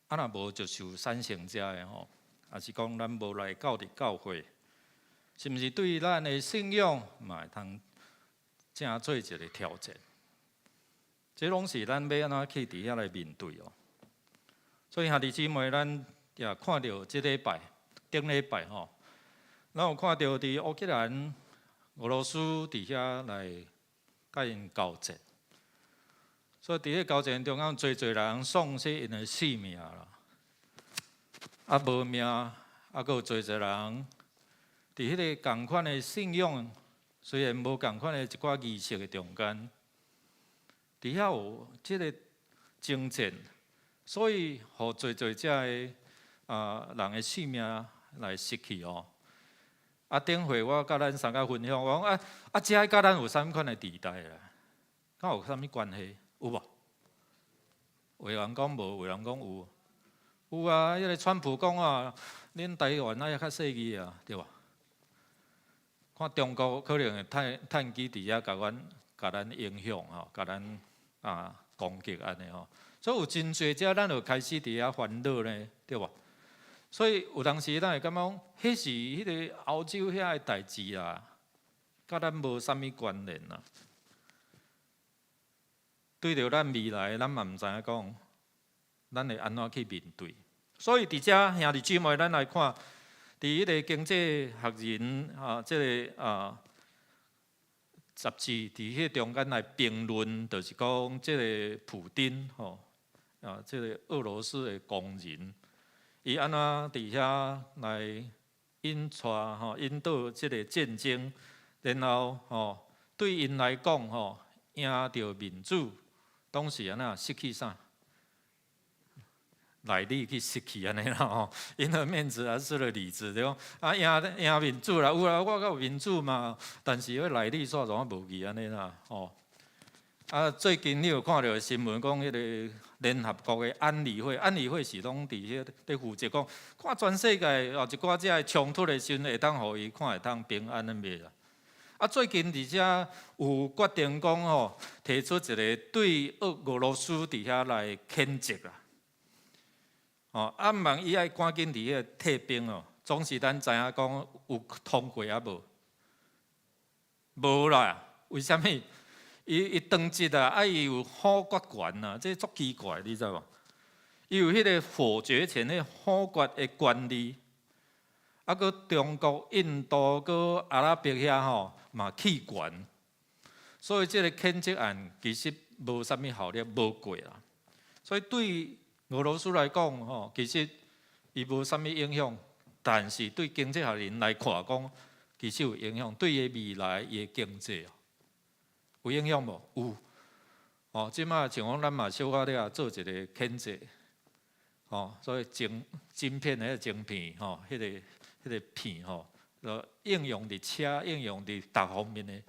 [SPEAKER 1] 啊，若無就是產生遮的吼，抑是講咱無來到佇教會，是毋是對咱的信仰嘛會通正做一个挑戰？這攏是咱欲按怎去佇遐來面對哦。所以兄弟姊妹，咱也看著這禮拜、頂禮拜吼，咱有看著佇烏克蘭、俄羅斯佇遐來佮𪜶交戰。所以佇彼交戰中間，濟濟人喪失𪜶的性命啦，啊無命，啊閣有濟濟人佇彼个仝款的信仰，雖然無仝款的一寡儀式的中間，佇遐有這个征戰，所以予濟濟遮的人的性命來失去哦。啊，頂回我佮咱三個分享，我講這佮咱有啥物款的佇代啦？敢有啥物關係？有無？有的人講無，有的人講有。有啊，彼个川普講啊，恁台灣愛較細膩啊，對無？看中國可能會趁趁機佇遐共咱影響吼，共咱攻擊按呢吼。所以有真濟遮咱就開始佇遐煩惱呢，對無？所以有當時咱會感覺講，彼是彼个歐洲遐的代誌啦，佮咱無啥物關聯啦。對著咱未來，咱嘛毋知影講，咱會按怎去面對。所以佇遮兄弟姊妹，咱來看，佇彼个經濟學人啊，這个雜誌佇彼中間來評論，就是講這个普丁吼這个俄羅斯的狂人，伊按怎佇遐來引帶吼引導這个戰爭，然後吼對𪜶來講吼贏著面子，當時按怎失去啥？內裡去失去按呢啦吼，贏了面子還失了裡子，對無？啊，贏贏面子啦，有啦，我閣有面子嘛，但是彼內裡煞怎啊無去按呢啦吼。啊，最近你有看著新聞講，彼个聯合國的安理會，安理會是攏佇彼咧負責講，看全世界哦一寡這个衝突的時陣，會當予伊看會當平安的袂啦。啊，最近佇遮有決定講吼，提出一个對俄羅斯佇遐來譴責啦。哦，啊，毋茫伊愛趕緊佇彼个退兵哦，總是咱知影講有通過啊無？無啦，為啥物？伊當即啊，伊有否決權啊，這足奇怪，你知無？伊有彼个否決權，彼个否決的權利。啊，閣中國、印度、閣阿拉伯遐吼嘛棄權，所以這个譴責案其實無啥物效力，無過啦。所以對俄羅斯來講吼，其實伊無啥物影響，但是對經濟學人來看講，其實有影響，對伊未來伊的經濟有影響無？有。哦，這馬像講咱嘛小可咧做一个譴責，哦，所以晶晶片彼个晶片吼，彼个片吼，就應用佇車，應用佇逐方面的，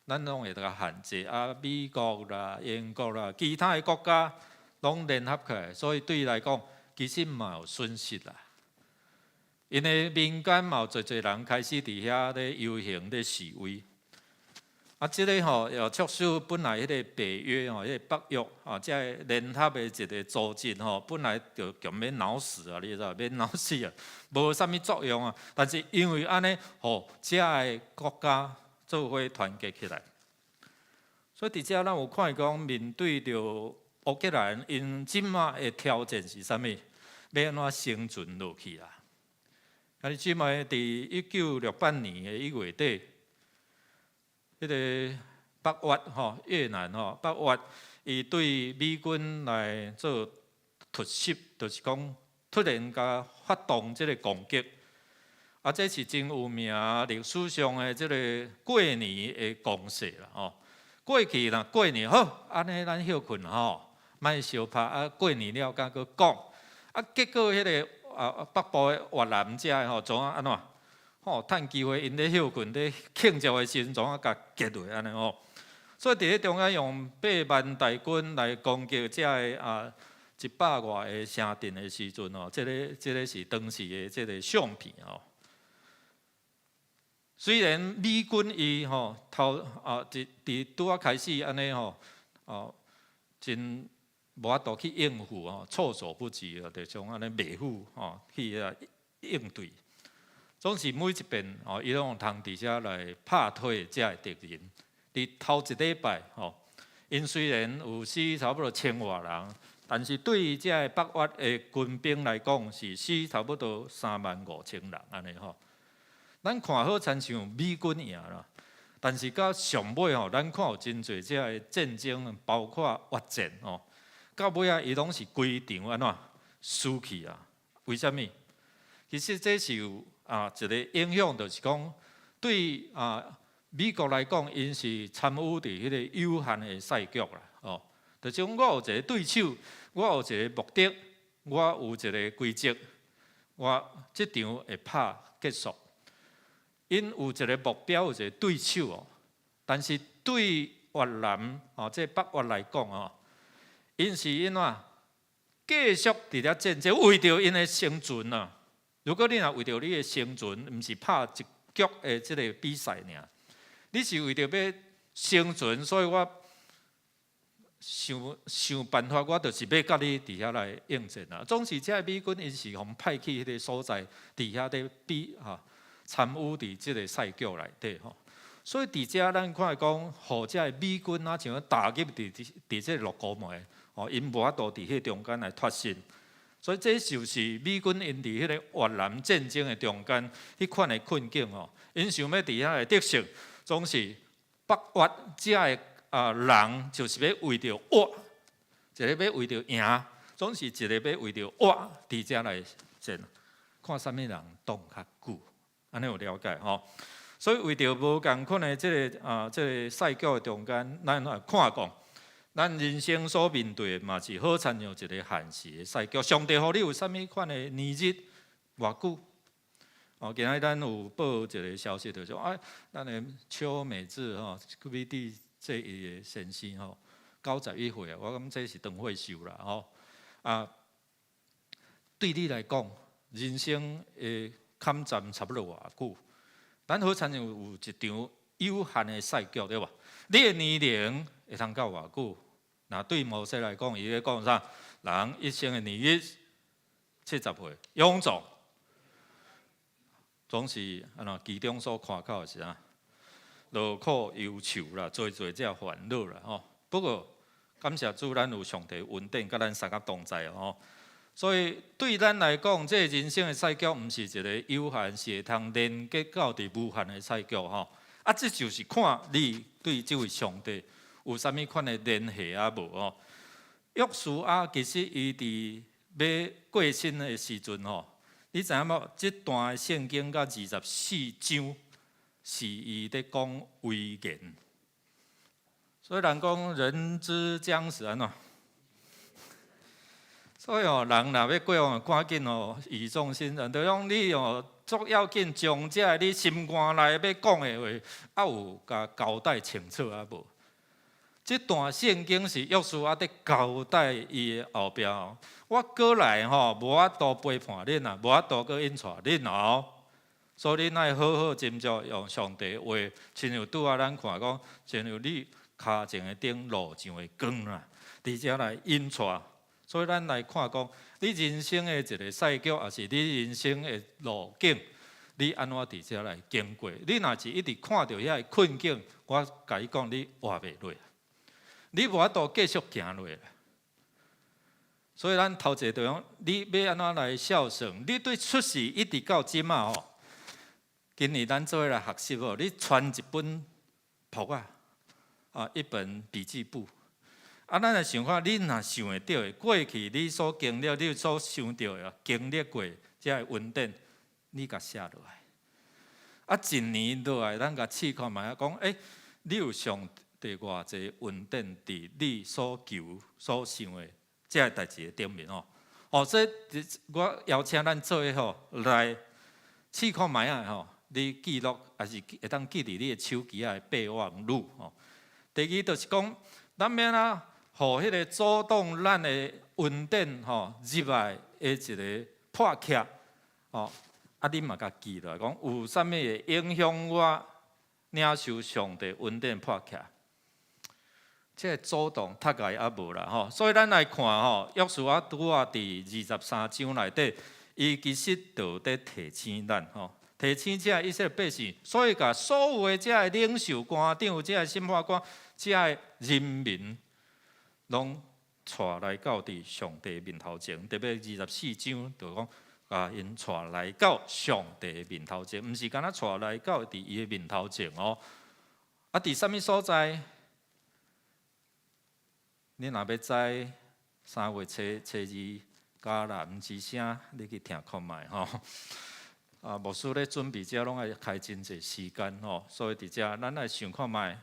[SPEAKER 1] 咱攏會共限制。啊，美國啦、英國啦，其他的國家攏聯合起來，所以對伊來講，其實嘛有損失啦。因為民間嘛有濟濟人開始佇遐咧遊行、咧示威。啊，這个吼又促使本來彼个北約吼，彼个北約啊，這个聯合的一个組織吼，本來就強欲腦死啊，你知無？欲腦死啊，無啥物作用啊。但是因為按呢，予遮个國家做伙團結起來，所以佇遮咱有看講面對著烏克蘭𪜶這馬的挑戰是啥物？欲按怎生存落去啊？啊，你這擺佇1968年的1月底，彼个北越吼，越南吼，北越伊對美軍來做突襲，就是講突然共發動這个攻擊。啊，這是真有名歷史上的這个過年的攻勢啦吼。過去啦，過年好，按呢咱歇睏吼，莫相拍啊。過年了才閣講。啊，結果彼个啊北部的越南遮的吼，怎啊按怎？吼，趁機會𪜶咧歇睏咧慶祝的時陣，怎啊共擊落按呢吼。所以佇咧中間用8萬大軍來攻擊遮个啊100外个城鎮的時陣吼，這个是當時的這个相片吼。雖然美軍伊吼頭啊，佇佇拄仔開始按呢吼，哦，真無法度去應付吼，措手不及啊，就像按呢馬虎吼去遐應對。總是每一遍吼，伊攏通佇遮來拍退遮个敵人。佇頭一禮拜吼，𪜶雖然有死差不多千外人，但是對遮个北越的軍兵來講，是死差不多3萬5千人按呢吼。咱看好親像美軍贏啦，但是到上尾吼，咱看有真濟遮个戰爭，包括越戰吼，到尾仔伊攏是規場按怎輸去啊？為啥物？其實這是有啊一个影響，就是講對啊美國來講，𪜶是參與佇彼个有限的賽局啦，哦，就是講我有一個對手，我有一个目的，我有一个規則，我這場會拍結束。𪜶有一個目標，有一個對手哦，但是對越南哦，這北越來講哦，𪜶是按怎繼續佇遮戰爭，為著𪜶的生存啊。如果你若為著你的生存，毋是拍一局的這个比賽爾，你是為著欲生存，所以我想想辦法，我就是欲佮你佇遐來應戰啊。總是這个美軍𪜶是予派去彼个所在，佇遐咧比哈。參與佇這个賽局內底吼，所以佇遮咱看講，予遮个美軍啊，像打入佇佇這个鹿谷門，吼，𪜶無法度佇彼中間來脫身，所以這就是美軍𪜶佇彼个越南戰爭的中間，彼款的困境吼，𪜶想欲佇遐來得勝，總是北越遮个啊人就是欲為著活，一个欲為著贏，總是一个欲為著活佇遮來戰，看啥物人擋較久。按呢有了解吼，所以為著無仝款的這个啊，這个賽局的中間，咱來看講，咱人生所面對的嘛是好親像一个現實的賽局。上帝予你有啥物款的年日偌久？哦，今仔日咱有報一个消息，就是說啊，咱的邱美智吼，去佇這伊的先生吼，91歲啊，我感覺這是長歲壽啦吼。啊，對你來講，人生的坎站差不多偌久？咱好親像有一場有限的賽局，對無？你的年齡會通到偌久？若對摩西來講，伊咧講啥？人一生的年日70歲，勇壯，總是按怎？其中所看到的是啥？勞苦憂愁啦，濟濟這煩惱啦，吼。不過感謝主，咱有上帝恩典，佮咱相佮同在吼。所以對咱來講，這個人生的賽局毋是一个有限，是會通連結到佇無限的賽局吼。啊，這就是看你對這位上帝有啥物款的聯繫啊無吼。約書亞其實伊佇欲過身的時陣吼，你知影無？這段聖經甲24章是伊咧講遺言。所以人講人之將死按怎？所以哦，人若欲過往，趕緊哦，語重心長，就講你哦，足要緊將這个你心肝內欲講的話，啊有共交代清楚啊無？這段聖經是約書亞佇交代伊的後壁哦。我過來吼，無法度陪伴恁啊，無法度閣引帶恁哦。所以恁愛好好斟酌用上帝話，親像拄仔咱看講，親像你跤前的燈，路上的光啦，佇遮來引帶。所以咱來看講，你人生的一个賽局，抑是你人生的路徑，你按怎佇遮來經過？你若是一直看著遐个困境，我共你講，你活袂落，你無法度繼續行落。所以咱頭一个就講，你欲按怎來孝順？你對出世一直到這馬吼，今年咱做伙來學習哦。你傳一本簿仔，啊，一本筆記簿。啊，咱來想看，你若想會著的，過去你所經歷、你所想著的、經歷過這个恩典，你共寫落來。啊，一年落來，咱共試看覓仔，講，欸，你有上帝偌濟恩典佇你所求、所想的這个代誌的頂面吼。哦，所以我邀請咱做伙吼來試看覓仔吼，你記錄抑是會當記佇你的手機仔的備忘錄吼。第二就是講，咱欲按怎予彼个阻擋咱的恩典吼入來的一个破隙吼，啊，你嘛共記落來，講有啥物會影響我領受上帝恩典破隙？這个阻擋大概猶無啦吼，所以咱來看吼，約書亞拄仔佇23章內底，伊其實就佇提醒咱吼，提醒這个以色列百姓，所以共所有的這个領袖、官長、這个審判官、這个人民，攏帶來到佇上帝面頭前。特別24章就講，共𪜶帶來到上帝面頭前，毋是干焦帶來到佇伊的面頭前哦。啊，佇啥物所在？你若欲知3月初2迦南之聲，你去聽看覓吼。啊，牧師咧準備這攏愛開真濟時間吼，所以佇遮咱來想看覓。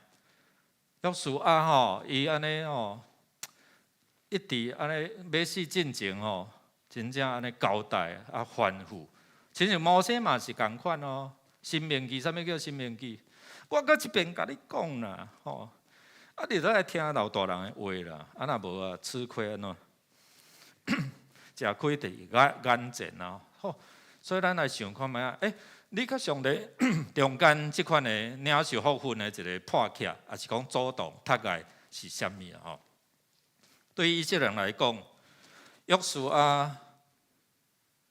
[SPEAKER 1] 約書亞吼，伊按呢吼，一直按呢欲死進前吼，真正按呢交代啊吩咐。親像摩西嘛是仝款哦。申命記，啥物叫申命記？我閣這遍共你講啦，吼。啊，你都愛聽老大人的話啦，啊，若無啊，吃虧按怎？食虧佇眼前啊！好，所以咱來想看覓仔，欸，你佮上帝中間這款的領受福分的一个破隙，抑是講阻擋，大概是啥物啊？吼，對以色列人來講，約書亞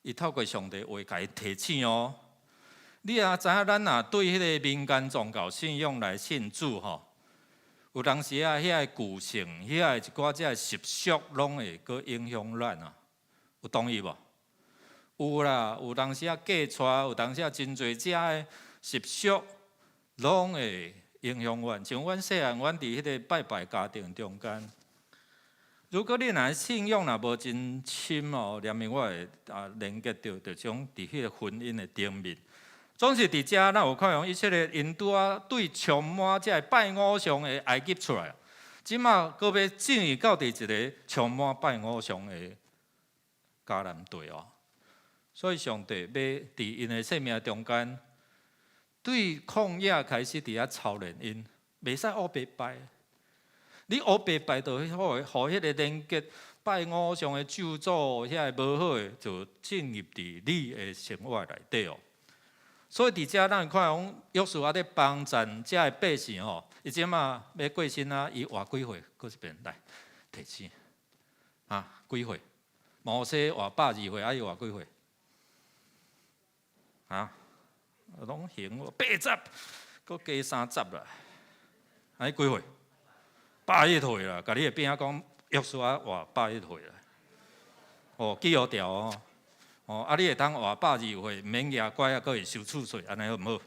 [SPEAKER 1] 伊透過上帝話共伊提醒哦。你也知影，咱若對彼个民間宗教信仰來信主吼，有當時啊，遐个舊性，遐个一寡這个習俗，攏會閣影響咱啊。有同意無？有啦，有當時啊嫁娶，有當時啊真濟遮个習俗，攏會影響阮。像阮細漢，阮佇彼个拜拜家庭中間，如果你若信仰若無真深哦，連面我會啊連結著，就種佇彼個婚姻的頂面。總是佇遮，咱有看講以色列𪜶拄仔對充滿這个拜偶像的埃及出來，這馬閣欲進入到佇一个充滿拜偶像的迦南地哦。所以上帝欲佇𪜶的生命中間，對曠野開始佇遐操練𪜶，袂使烏白拜。你烏白拜，就予彼个連結拜偶像的咒詛，遐个無好的，就進入佇你的生活內底哦。所以佇遮咱看講，約書亞咧幫贊遮个百姓吼，伊這馬欲過身啊，伊活幾歲？閣一遍來提醒啊，幾歲？摩西活120歲，啊伊活幾歲？啊，攏行，80，閣加30啦，啊伊幾歲？101歲啦，共你的邊仔講，約書亞活101歲啦。哦，記予牢哦。哦，啊，你會當活120歲，毋免蜈拐仔，閣會收厝稅，按呢好毋好？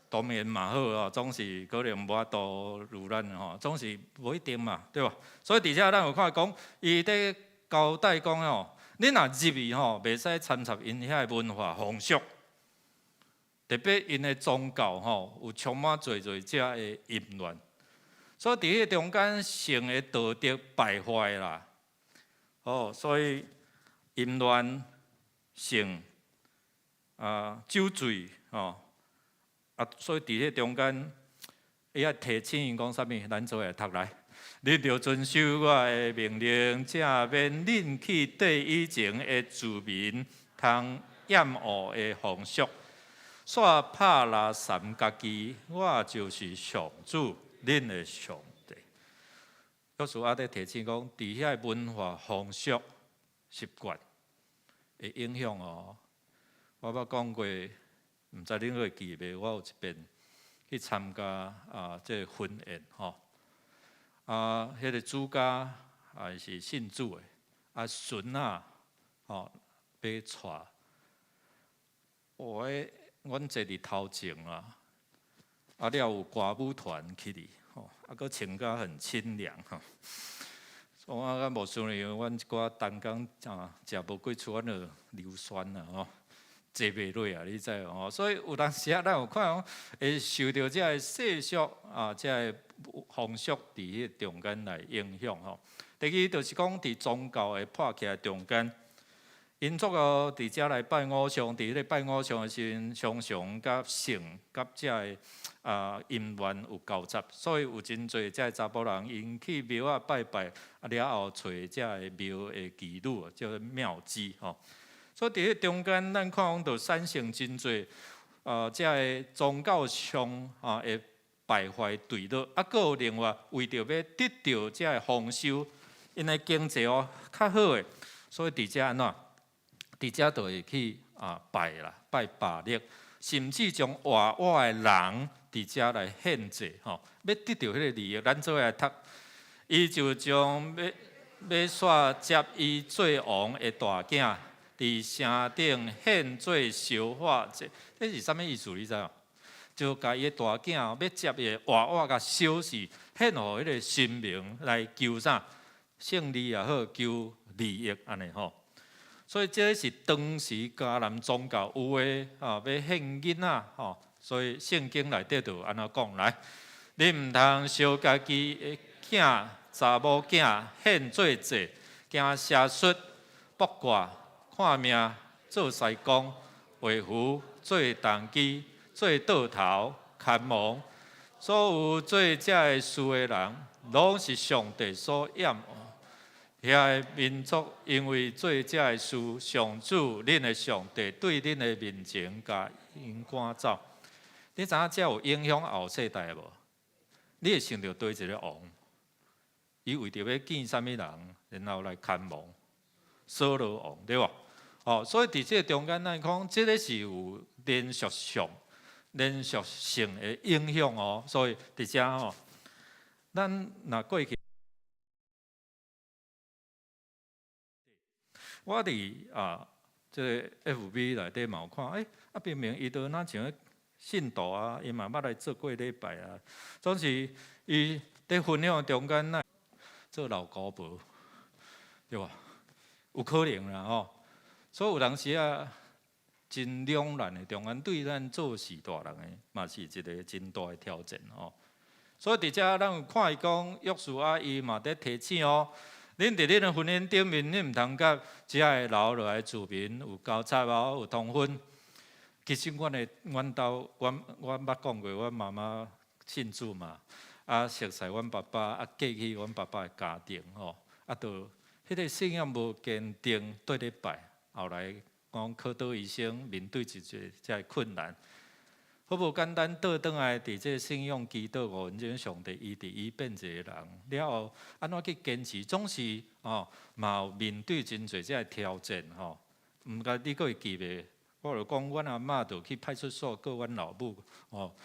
[SPEAKER 1] 當然嘛好哦，總是可能無法度如咱吼，總是無一定嘛，對無？所以佇遮咱有看講，伊佇交代講吼，你若入去吼，袂使摻雜𪜶遐个文化風俗，特別𪜶的宗教吼，有充滿濟濟遮个淫亂，所以佇彼个中間性的道德敗壞啦。哦，所以淫亂、性啊、酒醉吼，啊，所以佇彼中間，伊愛提醒𪜶講啥物？咱做伙來讀來。你著遵守我的命令，才免恁去綴以前的住民通厭惡的風俗，煞拍垃圾家己。我就是上主，恁的上帝。約書亞佇提醒講，佇遐个文化風俗習慣會影響哦。我捌講過，毋知恁會記袂？我有一遍去參加啊，這个婚宴吼。啊，彼个主家也是信主的，啊，孫仔吼欲娶，我阮坐佇頭前啊，啊了有歌舞團起哩，吼，啊閣穿甲很清涼吼。我甲牧師呢，阮一寡同工啊，食無幾喙，阮就流酸啦吼，坐袂落啊，你知無吼？所以有當時啊，咱有看講會受著這个世俗啊，這个風俗佇彼個中間來影響吼。第二就是講佇宗教的破起來中間，𪜶足夠佇遮來拜偶像，佇彼个拜偶像的時陣，常常佮性佮這个姻緣有交雜，所以有真濟這个查埔人，𪜶去廟仔拜拜，啊了後揣這个廟的妓女，叫做廟妓吼。所以佇彼中間，咱看講就產生真濟這个宗教上啊的敗壞墜落，啊，閣有另外為著欲得著這个豐收，𪜶的經濟哦較好的，所以佇遮按怎？佇遮就會去啊拜啦，拜巴力，甚至將活活的人佇遮來獻祭吼，欲得著彼个利益，咱做伙來讀。伊就將瑪撒接伊做王的大囝，佇城頂獻做燒化祭，這是啥物意思？你知無？就共伊的大囝欲接伊活活共燒死，獻予彼个神明來求啥？勝利也好，求利益按呢吼。所以這是當時迦南宗教有的啊，欲獻囡仔吼。所以聖經內底就按怎講來？你毋通燒家己的囝、查某囝獻做祭，行邪術、卜卦、看命、做師公、畫符、做童乩、做桌頭、牽亡。所有做這个事的人，攏是上帝所厭惡。遐个民族因為做這个事，上主恁的上帝對恁的面前共𪜶趕走。你知影這有影響後世代無？你會想著佗一個王，伊為著欲見啥物人，然後來牽亡，掃羅王對無？哦，所以佇這個中間，咱講這个是有連續上、連續性的影響哦。所以佇遮吼，咱若過去。我佇啊，這个 FB 內底嘛有看，欸，啊明明伊都若像信徒啊，伊嘛捌來做過禮拜啊，總是伊佇分享中間來做老姑婆，對無？有可能啦吼，所以有當時啊，真兩難的中間，對咱做序大人的嘛是一个真大的挑戰吼。所以佇遮咱有看伊講，約書亞伊嘛佇提醒哦。恁佇恁的婚姻頂面，恁毋通佮遮个留落來子民有交叉哦，有通婚。其實阮的阮兜，阮阮捌講過，阮媽媽信主嘛，啊熟似阮爸爸，啊嫁去阮爸爸的家庭吼，啊就彼个信仰無堅定，綴咧拜。後來講考倒醫生，面對一個遮个困難。好無簡單，倒轉來佇這个信仰祈禱五分鐘，上帝醫治伊變一个人了後，按怎去堅持？總是哦，嘛有面對真濟這个挑戰吼。毋知你閣會記袂？我就講，阮阿嬤就去派出所告阮老母吼。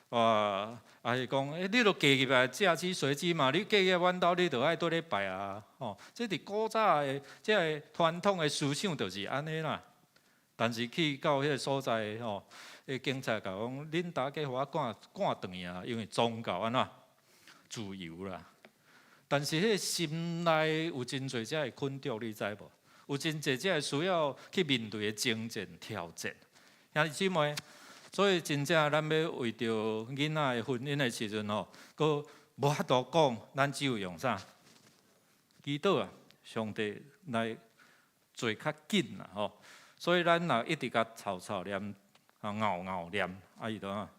[SPEAKER 1] 啊，啊是講，欸，你著嫁入來，嫁雞隨雞嘛，你嫁入來阮兜，你著愛綴咧拜啊，吼。這佇古早的這个傳統的思想就是按呢啦。但是去到彼个所在吼，彼警察共講，恁大家予我趕趕轉去啊，因為宗教按怎自由啦。但是彼个心內有真濟這个困擾，你知無？有真濟這个需要去面對的爭戰挑戰。兄弟姊妹，所以真正咱欲為著囡仔的婚姻的時陣吼，閣無法度講，咱只有用啥？祈禱啊，上帝來做較緊啦吼。所以咱若一直共吵吵念，啊拗拗念，啊伊就按怎？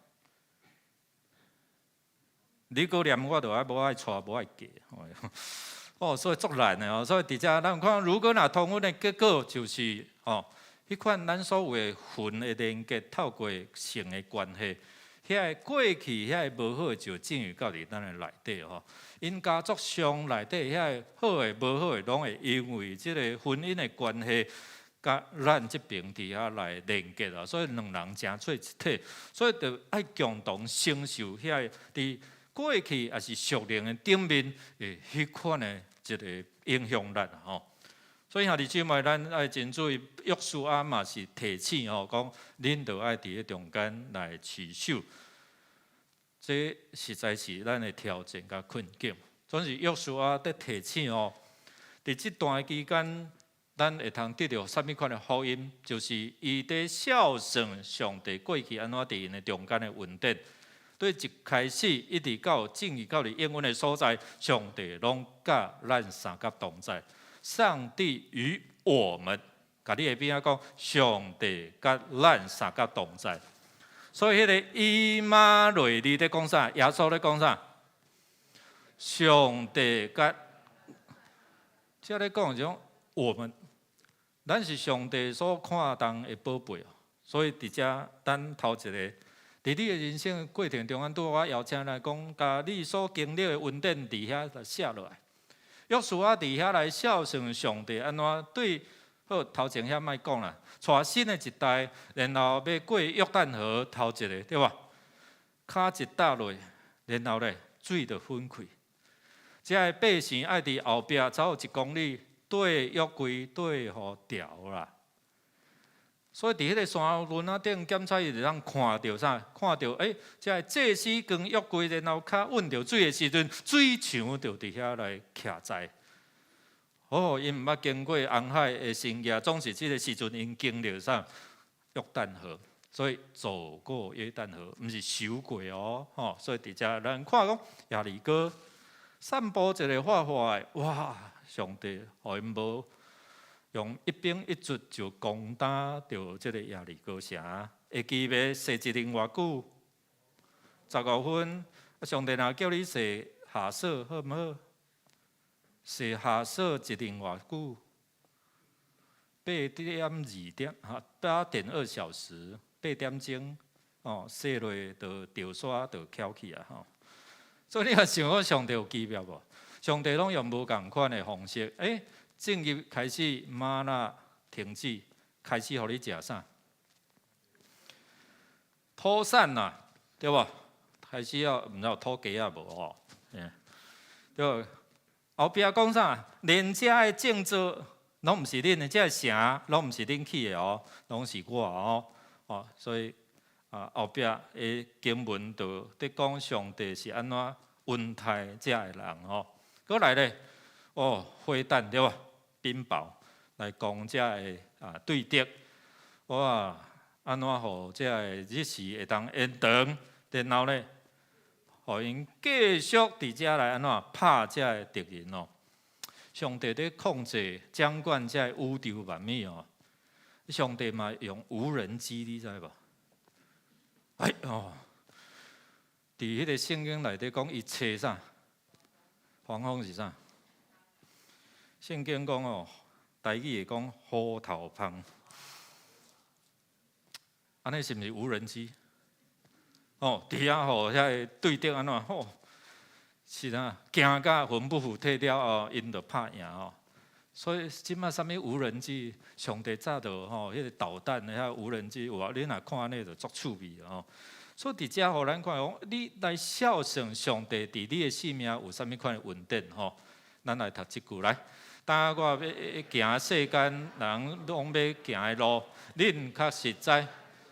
[SPEAKER 1] 你閣念我就愛無愛娶，無愛嫁。哦，所以足難的哦。所以佇遮咱看，如果若通婚的結果就是哦，彼款咱所謂魂的連結，透過性的關係，遐个過去遐个無好的就進入到佇咱的內底吼。𪜶家族上內底遐个好的、無好的，攏會因為這個婚姻的關係，佮咱這邊佇遐來連結啊。所以兩人成做一體，所以著愛共同承受遐个佇過去抑是屬靈的頂面的彼款的一個影響力吼。所以兄弟姊妹，咱愛真注意，約書亞嘛是提醒吼，講恁著愛佇咧中間來持守。這實在是咱的挑戰佮困境。總是約書亞佇提醒吼，佇這段期間，咱會通得著啥物款的福音？就是伊佇孝順上帝過去按怎佇𪜶的中間的恩典。對一開始一直到進入到佇應允的所在，上帝攏佮咱相佮同在。上帝與我們，共你的邊仔講，上帝佮咱相佮同在。所以彼个以馬內利咧講啥？耶穌咧講啥？上帝佮，這咧講種我們，咱是上帝所看重的寶貝。所以佇遮，咱頭一个，佇你的人生過程中間，拄我邀請來講，共你所經歷的恩典佇遐來寫落來。約書亞佇遐來孝順上帝，按怎對？好，頭前遐莫講啦，帶新的一代，然後欲過約旦河頭一个，對無？跤一踏落，然後咧水就分開。這个百姓愛佇後壁走一公里，綴約櫃綴予牢啦。所以佇彼个山崙仔頂檢查，伊就通看著啥？看著這个祭司扛約櫃，然後跤穩著水的時陣，水牆就佇遐來徛在。哦，𪜶毋捌經過紅海的神蹟，總是這个時陣𪜶經歷啥？約旦河，所以走過約旦河，毋是游過哦，吼！所以佇遮咱看講耶利哥散步一个畫畫的，哇！上帝予𪜶無用一兵一卒就攻打著這个耶利哥城，會記袂？踅一輪偌久？15分。上帝若叫你踅夏瑣好毋好？踅夏瑣一輪偌久？8.2點，哈，8.2小時，8點鐘，哦，踅落就掉沙就翹起啊，吼。所以你若想講上帝有奇妙無？上帝攏用無仝款的方式，進入開始嗎哪停止，開始予你食啥？土產啦，對無？開始要毋知有土雞仔無吼？對。後壁講啥？連遮的建造攏毋是恁的，這个城攏毋是恁起的哦，攏是我哦。哦，所以啊，後壁的經文就佇講上帝是按怎恩待遮的人吼。閣來咧，哦，火彈對無？冰雹來攻遮的啊對敵，哇，按怎予遮的日時會當延長？然後咧，予𪜶繼續佇遮來按怎拍遮的敵人哦。上帝佇控制掌管遮个宇宙萬物哦。上帝嘛用無人機，你知無？哎哦，佇彼个聖經內底講，伊吹啥？黃蜂是啥？聖經講哦，台語會講虎頭蜂，按呢是毋是無人機？哦，佇遐吼，遐个對敵按怎吼？是啊，驚甲魂不附體了後，𪜶就拍贏哦。所以這馬啥物無人機，上帝早就吼，彼个導彈遐無人機有啊，你若看按呢就足趣味吼。所以佇遮予咱看講，你來孝順上帝，佇你的生命有啥物款的恩典吼？咱來讀這句來。當我欲行世間人攏欲行的路，恁確實知，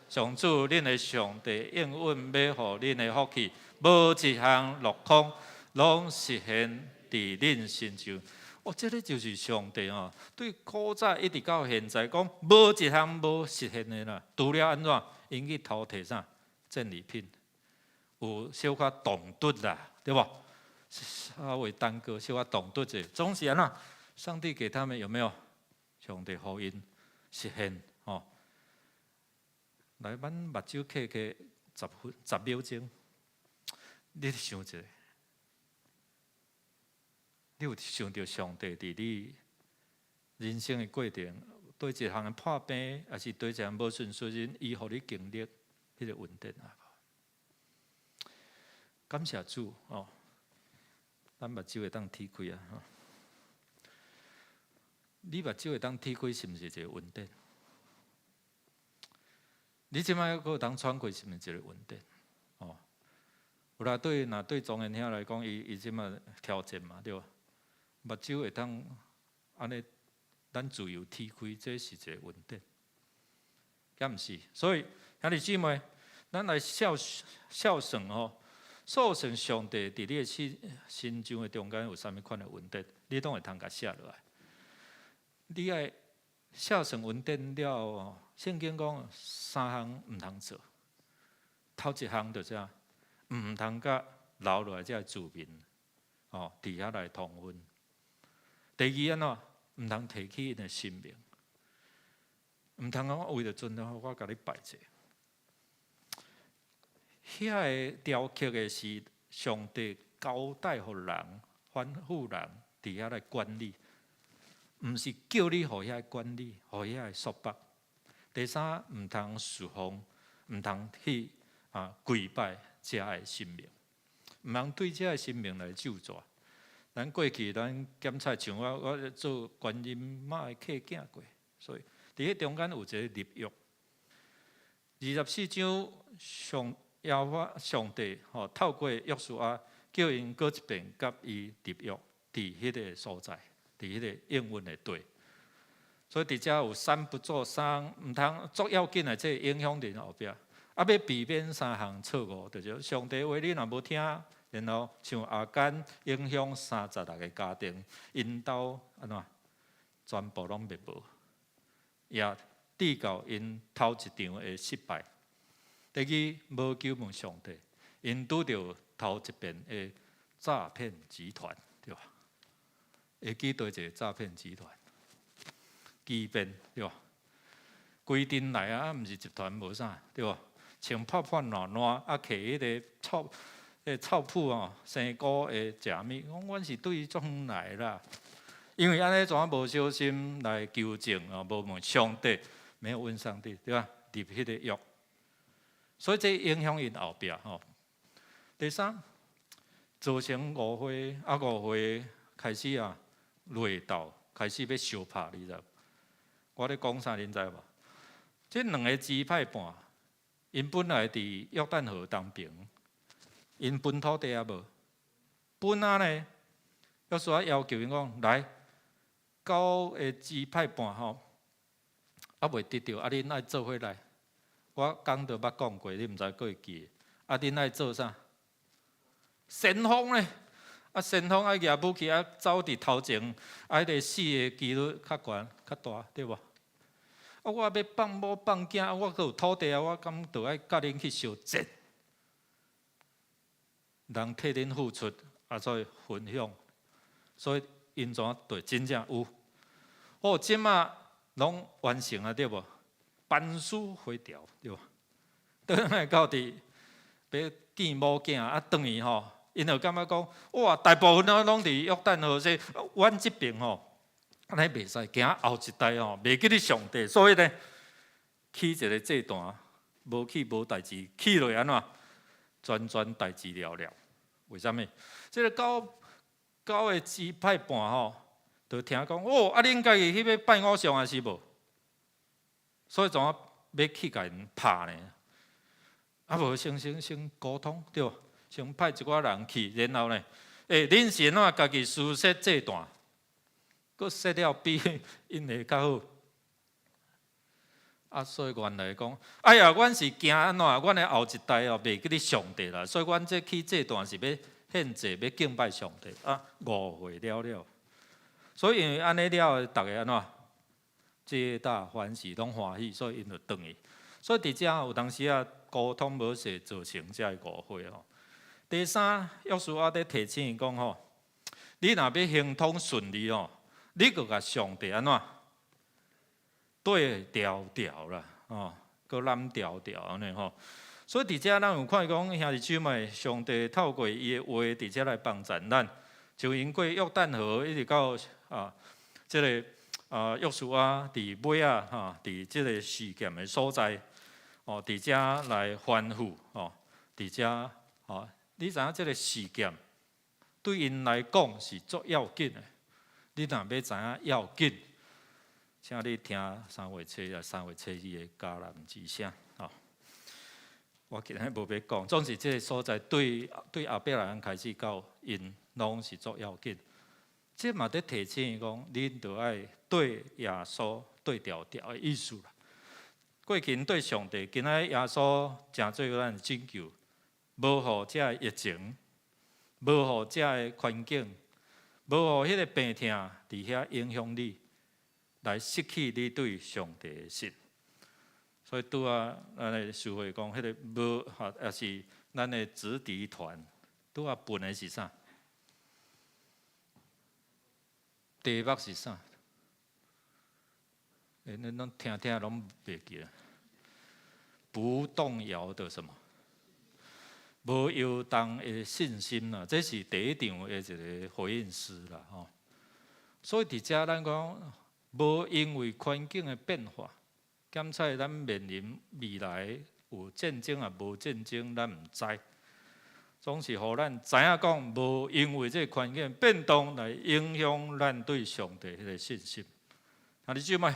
[SPEAKER 1] 上主恁的上帝應允欲予恁的福氣，無一項落空，攏實現佇恁身上。哦，這个就是上帝吼，對古早一直到現在講，無一項無實現的啦。除了按怎，𪜶去偷提啥戰利品，有小可動突啦，對無？稍微耽擱，小可動突者，總是按怎？上帝給他們有沒有？上帝予𪜶實現吼。來，咱目睭瞌瞌10分10秒鐘，你想一下，你有想著上帝佇你人生的過程，對一項的破病，抑是對一項無順遂，伊予你經歷彼个恩典啊？感謝主哦，咱目睭會當鐵開啊！你目睭會當鐵開，是毋是一个恩典？你這擺閣有當喘氣，是毋是一个恩典？哦，有啦，對，若對莊賢兄來講，伊這擺挑戰嘛，對無？目睭會當按呢咱自由踢開，這是一個恩典，敢毋是？所以兄弟姊妹，咱來數數算吼，數算上帝佇你的身身上的中間有啥物款的恩典，你攏會通共寫落來。你愛數算恩典了後，聖經講三項毋通做。頭一項就這，毋通佮留落來這個子民，哦，佇遐來通婚。第二按怎？毋通提起𪜶的神明，毋通講為著尊重我共你拜者。遐个雕刻的是上帝交代予人、吩咐人佇遐來管理，毋是叫你予遐管理，予遐束縛。第三，毋通侍奉，毋通去跪拜遮个神明，毋通對遮个神明來咒詛。咱過去咱檢查像我，我做觀音媽的契囝過，所以佇彼中間有一个立約。24章上耶和華上帝吼透過約書亞叫𪜶閣一遍佮伊立約，佇彼个所在，佇彼个應允的地。所以佇遮有三不做，三毋通足要緊的，這個影響佇後壁。啊，欲避免三項錯誤，就是上帝話你若無聽，然後像亞干影響36個家庭，𪜶兜按怎全部攏滅無，也致到𪜶頭一場的失敗。第二，無求問上帝，𪜶拄著頭一遍的詐騙集團，對吧？會記佗一个詐騙集團，欺騙，對吧？規陣來啊，毋是集團無啥，對無？穿破破爛爛，啊，摕彼个臭、彼个臭鋪哦，生菇的食物，講阮是對足遠來啦。因為按呢怎無小心來求證哦，無問上帝，沒有問上帝，對吧？立彼個約，所以這影響𪜶後壁吼。第三，造成誤會，啊誤會開始啊內鬥，開始欲相拍，你知無？我咧講啥，恁知無？這兩个支派半。𪜶本來佇約旦河東邊，𪜶分土地啊無？分啊呢？約書亞要求𪜶講來，九个支派半吼，猶未得著，啊恁愛做伙來。我講都捌講過，你毋知閣會記？啊恁愛做啥？先鋒咧，啊先鋒愛舉武器，啊走佇頭前，啊彼个死的幾率較懸較大，對無？啊！我欲放某放囝，啊！我閣有土地啊！我敢著愛佮恁去相戰？人替恁付出，啊，所以分享，所以𪜶怎對真正有。好，這馬攏完成啊，對無？班師回朝，對無？轉來到佇欲見某囝啊，轉去吼，𪜶就感覺講，哇！大部分攏佇約旦河西，阮這爿吼。按呢袂使，驚後一代吼袂記得上帝，所以呢，起一个祭壇，無起無代誌，起落按怎？全全代誌了了。為啥物？這个九九个支派半吼，就聽講哦，啊恁家己去欲拜偶像啊是無？所以怎啊欲去共𪜶拍呢？啊無先先先溝通對無？先派一寡人去，然後呢，欸，恁是按怎家己私設祭壇？閣設了比𪜶的較好。啊，所以原來講，哎呀，阮是驚按怎？阮的後一代哦，袂記得上帝啦，所以阮這起祭壇是欲獻祭，欲敬拜上帝。啊，誤會了了。所以因為按呢了後，逐个按怎？皆大歡喜，攏歡喜，所以𪜶就轉去。所以佇遮有當時啊，溝通無勢造成這个誤會吼。第三，約書亞佇提醒伊講吼，你若欲行通順利吼，你閣共上帝按怎對調調啦，吼，閣攬調調按呢吼。所以佇遮咱有看講兄弟姊妹，上帝透過伊的話佇遮來幫助咱，就𪜶過約旦河一直到啊，這个啊約書亞佇尾仔吼，佇這个示劍的所在，哦，佇遮來吩咐，吼，佇遮吼，你知影這个示劍對𪜶來講是足要緊的。你若欲知影要緊，請你聽三月初一、三月初二的迦南之聲。吼，我今日無欲講，總是這个所在對對亞伯拉罕開始到𪜶攏是足要緊。這嘛佇提醒伊講，恁著愛對對耶穌對調調的意思啦。過去𪜶對上帝，今仔耶穌成做咱的拯救，無予這个疫情，無予這个環境，無予彼个病痛佇遐影響你，來失去你對上帝的信。所以拄仔咱的師會講，彼个無吼，抑是咱的子弟團，拄仔分的是啥？題目是啥？欸，恁攏聽聽攏袂記得。不動搖的什麼？無搖動的信心啦，這是第一場的一個回應詩啦，吼。所以佇遮咱講，無因為環境的變化，檢測咱面臨未來有戰爭抑無戰爭，咱毋知。總是予咱知影講，無因為這個環境變動來影響咱對上帝彼个信心。兄弟姊妹，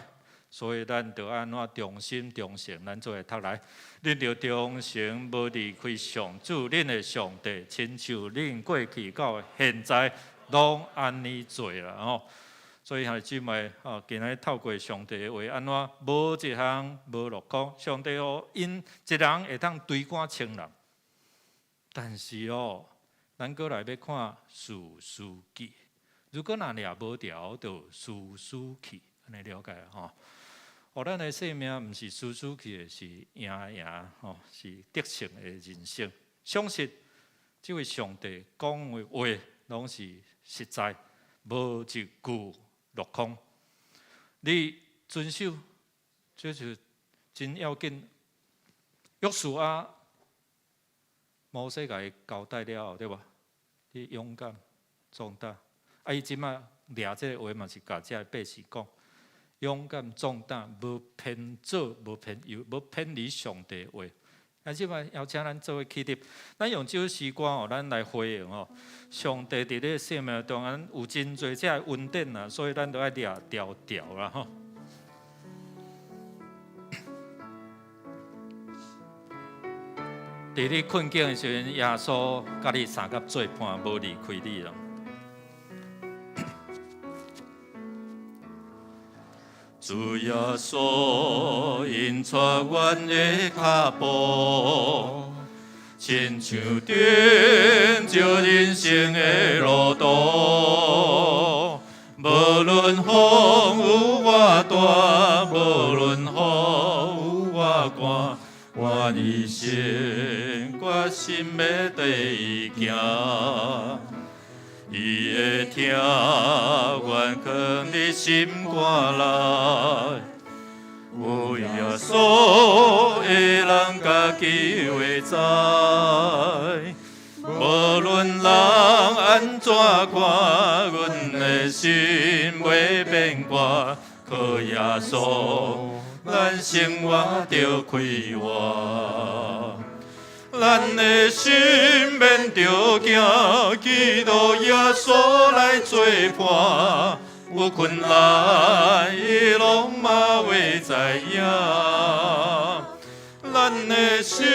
[SPEAKER 1] 所以咱著按怎忠心忠誠，咱做伙讀來。恁著忠誠無離開上主，恁的上帝，親像恁過去到現在攏按呢做啦吼。所以兄弟姊妹，吼，今仔日透過上帝的話，按怎無一項無落空？上帝予𪜶一人會當追趕千人。但是哦，咱閣來欲看士師記，如果若掠無牢，就輸輸去，按呢了解吼。予咱的生命毋是輸輸去的，是贏贏吼，是得勝的人生。相信這位上帝講的話，攏是實在，無一句落空。你遵守，這是真要緊。約書亞，摩西共伊交代了後，對無？你勇敢壯膽。啊，伊這擺掠這个話嘛是共這个百姓講：勇敢壯膽，無偏左，無偏右，無偏離上帝話。啊，這擺邀請咱做伙起立，咱用這首詩歌哦，咱來回應哦。上帝佇你生命中間有真濟這个恩典啊，所以咱都愛掠牢牢啦吼。佇你困境的時陣，耶穌佮你相佮做伴，無離開你咯。主耶穌引帶阮的跤步，親像踮著人生的路途，無論風有偌大，無論雨有偌寒。我一生決心欲綴伊行，伊會疼，願囥佇心肝內。有耶穌的人，家己會知，無論人按怎看，阮的心袂變卦，靠耶穌。咱生活著快活，咱的心免著驚，基督耶穌來做伴，有困難伊攏嘛會知影。咱的心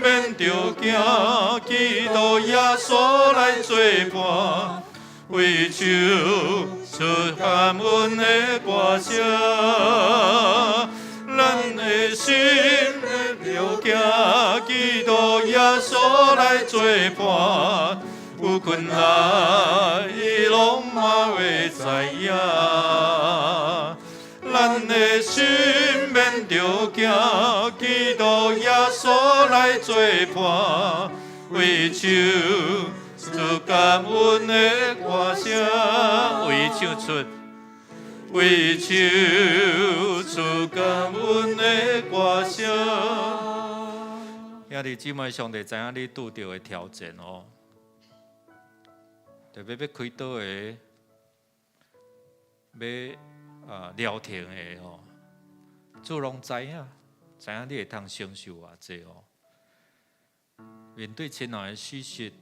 [SPEAKER 1] 免著驚，基督耶穌來做伴，為唱出感恩的歌聲。咱的心免著驚，基督耶穌來做伴，有困難伊攏嘛會知影。咱的心免著驚，基督耶穌來做伴，為唱出感恩的歌聲，為唱出。為唱出感恩的歌聲。兄弟姊妹，上帝知影你拄著的挑戰哦，特別欲開刀的，欲療程的哦，主攏知影，知影你會通承受偌濟哦。面對親人的死訊，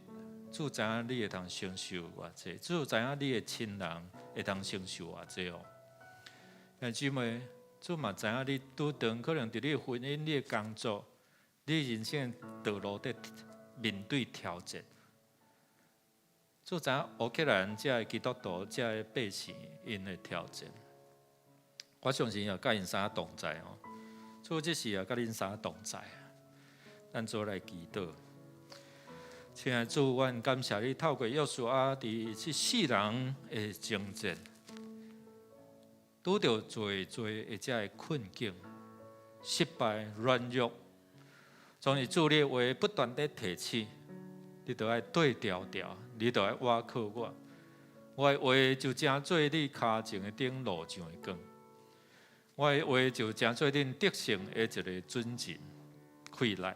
[SPEAKER 1] 主知影你會通承受偌濟，主知影你的親人會通承受偌濟哦。兄弟姊妹，主嘛知影你拄著可能佇你的婚姻、你的工作、你人生道路佇面對挑戰。主知影烏克蘭遮的基督徒、遮的百姓𪜶的挑戰。我相信也佮𪜶三同在哦。主這時也佮恁三同在，咱做來祈禱。親愛的主，阮感謝你透過約書亞佇這世人的征戰，拄著濟濟的這个困境、失敗、軟弱，總是主你的話不斷地提醒，你著愛對牢牢，你著愛倚靠我。我的話就成做你跤前的頂路上的光，我的話就成做恁得勝的一個準繩氣力。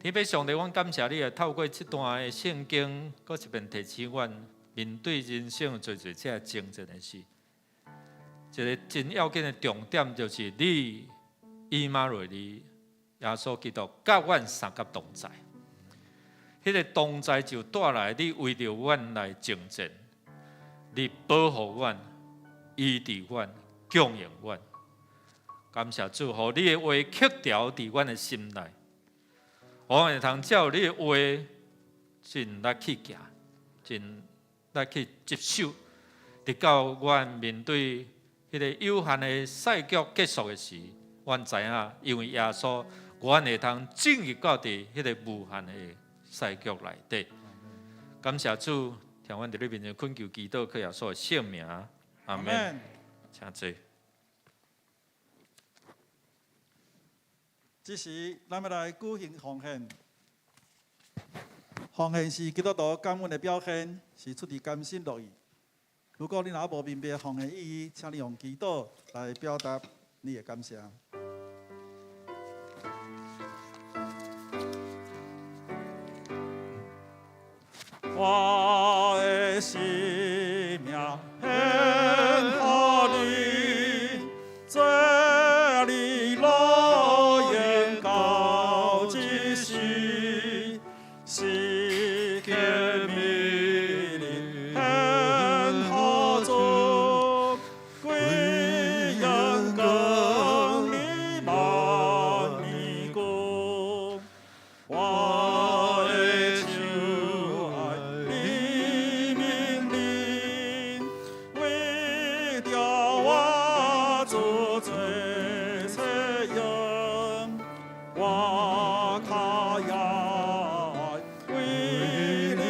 [SPEAKER 1] 天父上帝，阮感謝你，透過這段的聖經，閣一遍提醒阮面對人生濟濟這个征戰的事。一個真要緊的重點就是你以馬內利耶穌基督佮阮相佮同在。彼個同在就帶來你為著阮來征戰，你保護阮、醫治阮、供應阮。感謝主，予你的話刻牢佇阮的心內，予阮會通照你的話盡力去行，盡力去執守，直到阮面對彼個有限的賽局結束的時，阮知影，因為耶穌，阮會通進入到佇彼個無限的賽局內底。感謝主，聽阮佇你面前懇求祈禱，靠耶穌的聖名，阿門。請坐。
[SPEAKER 5] 這時，咱欲來舉行奉獻。奉獻是基督徒感恩的表現，是出自甘心樂意。如果你若無明白奉獻意義，請你用祈禱來表達你的感謝。我的生命獻予你，做你樂園到這世，時刻美麗獻予主，歸榮光你萬年久。我的手愛你命令，為著我主做冊用，我跤也愛為你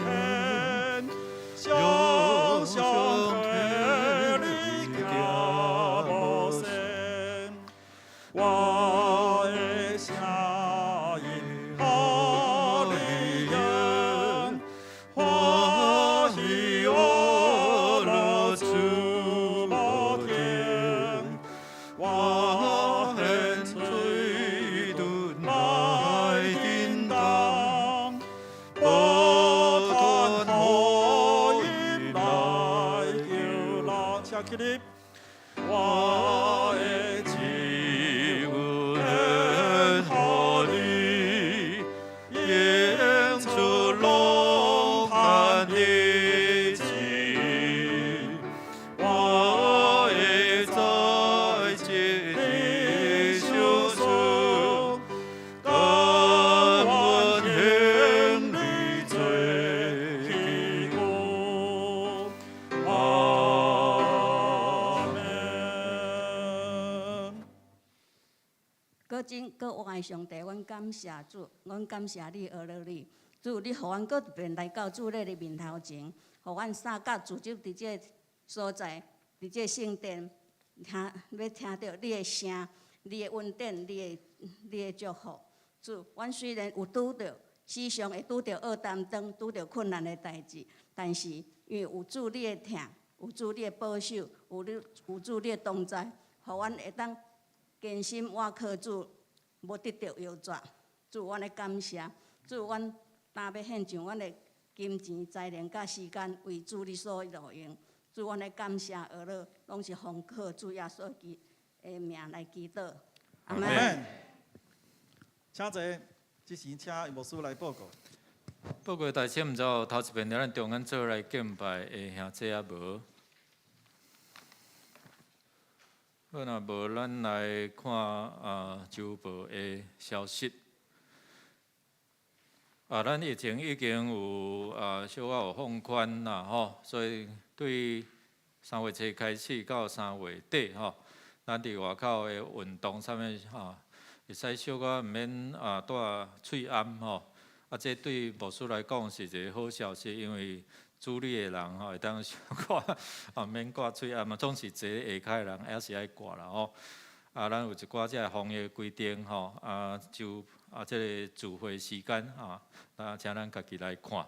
[SPEAKER 5] 獻，常常替你行無線。我的聲音予你用，歡喜樂主無停，我獻嘴唇來叮當，不斷福音來救人，請起立。我的手獻予你，演出龍潭的情，我會在這裡相信，甘願向你做祈求。阿門。
[SPEAKER 6] 閣真閣活的上帝，阮感謝主，阮感謝你，阿樂你。主，你予阮閣一遍來到主你的面頭前，予阮三甲聚集佇這个所在，佇這個聖殿，聽欲聽著你的聲，你的恩典，你的祝福。主，阮雖然有拄著，時常會拄著惡擔當，拄著困難的代誌，但是因為有主你的疼，有主你的保守，有主你的同在，予阮會當堅心倚靠主，無得著搖逝。主，阮咧感謝。主，阮今欲獻上阮的金錢、才能佮時間，為主你所路用。主，阮咧感謝阿樂，攏是奉靠主耶穌基督的名來祈禱。阿門。
[SPEAKER 5] 請坐，這時請牧師來報告。
[SPEAKER 1] 報告代誌，毋知有頭一遍佇咱中間做來敬拜的兄弟仔無？好，若無，咱來看啊，週報的消息。啊，咱疫情已經有啊，小可有放寬啦，吼，所以對3月初開始到3月底吼，咱佇外口的運動啥物吼，會使小可毋免啊戴喙罨吼。啊，這對牧師來講是一個好消息，因為主禮的人吼會當小可啊免掛喙罨啊，總是坐下跤的人還是愛掛啦吼。啊，咱有一寡這个防疫規定吼，啊就啊這个聚會時間啊，啊請咱家己來看。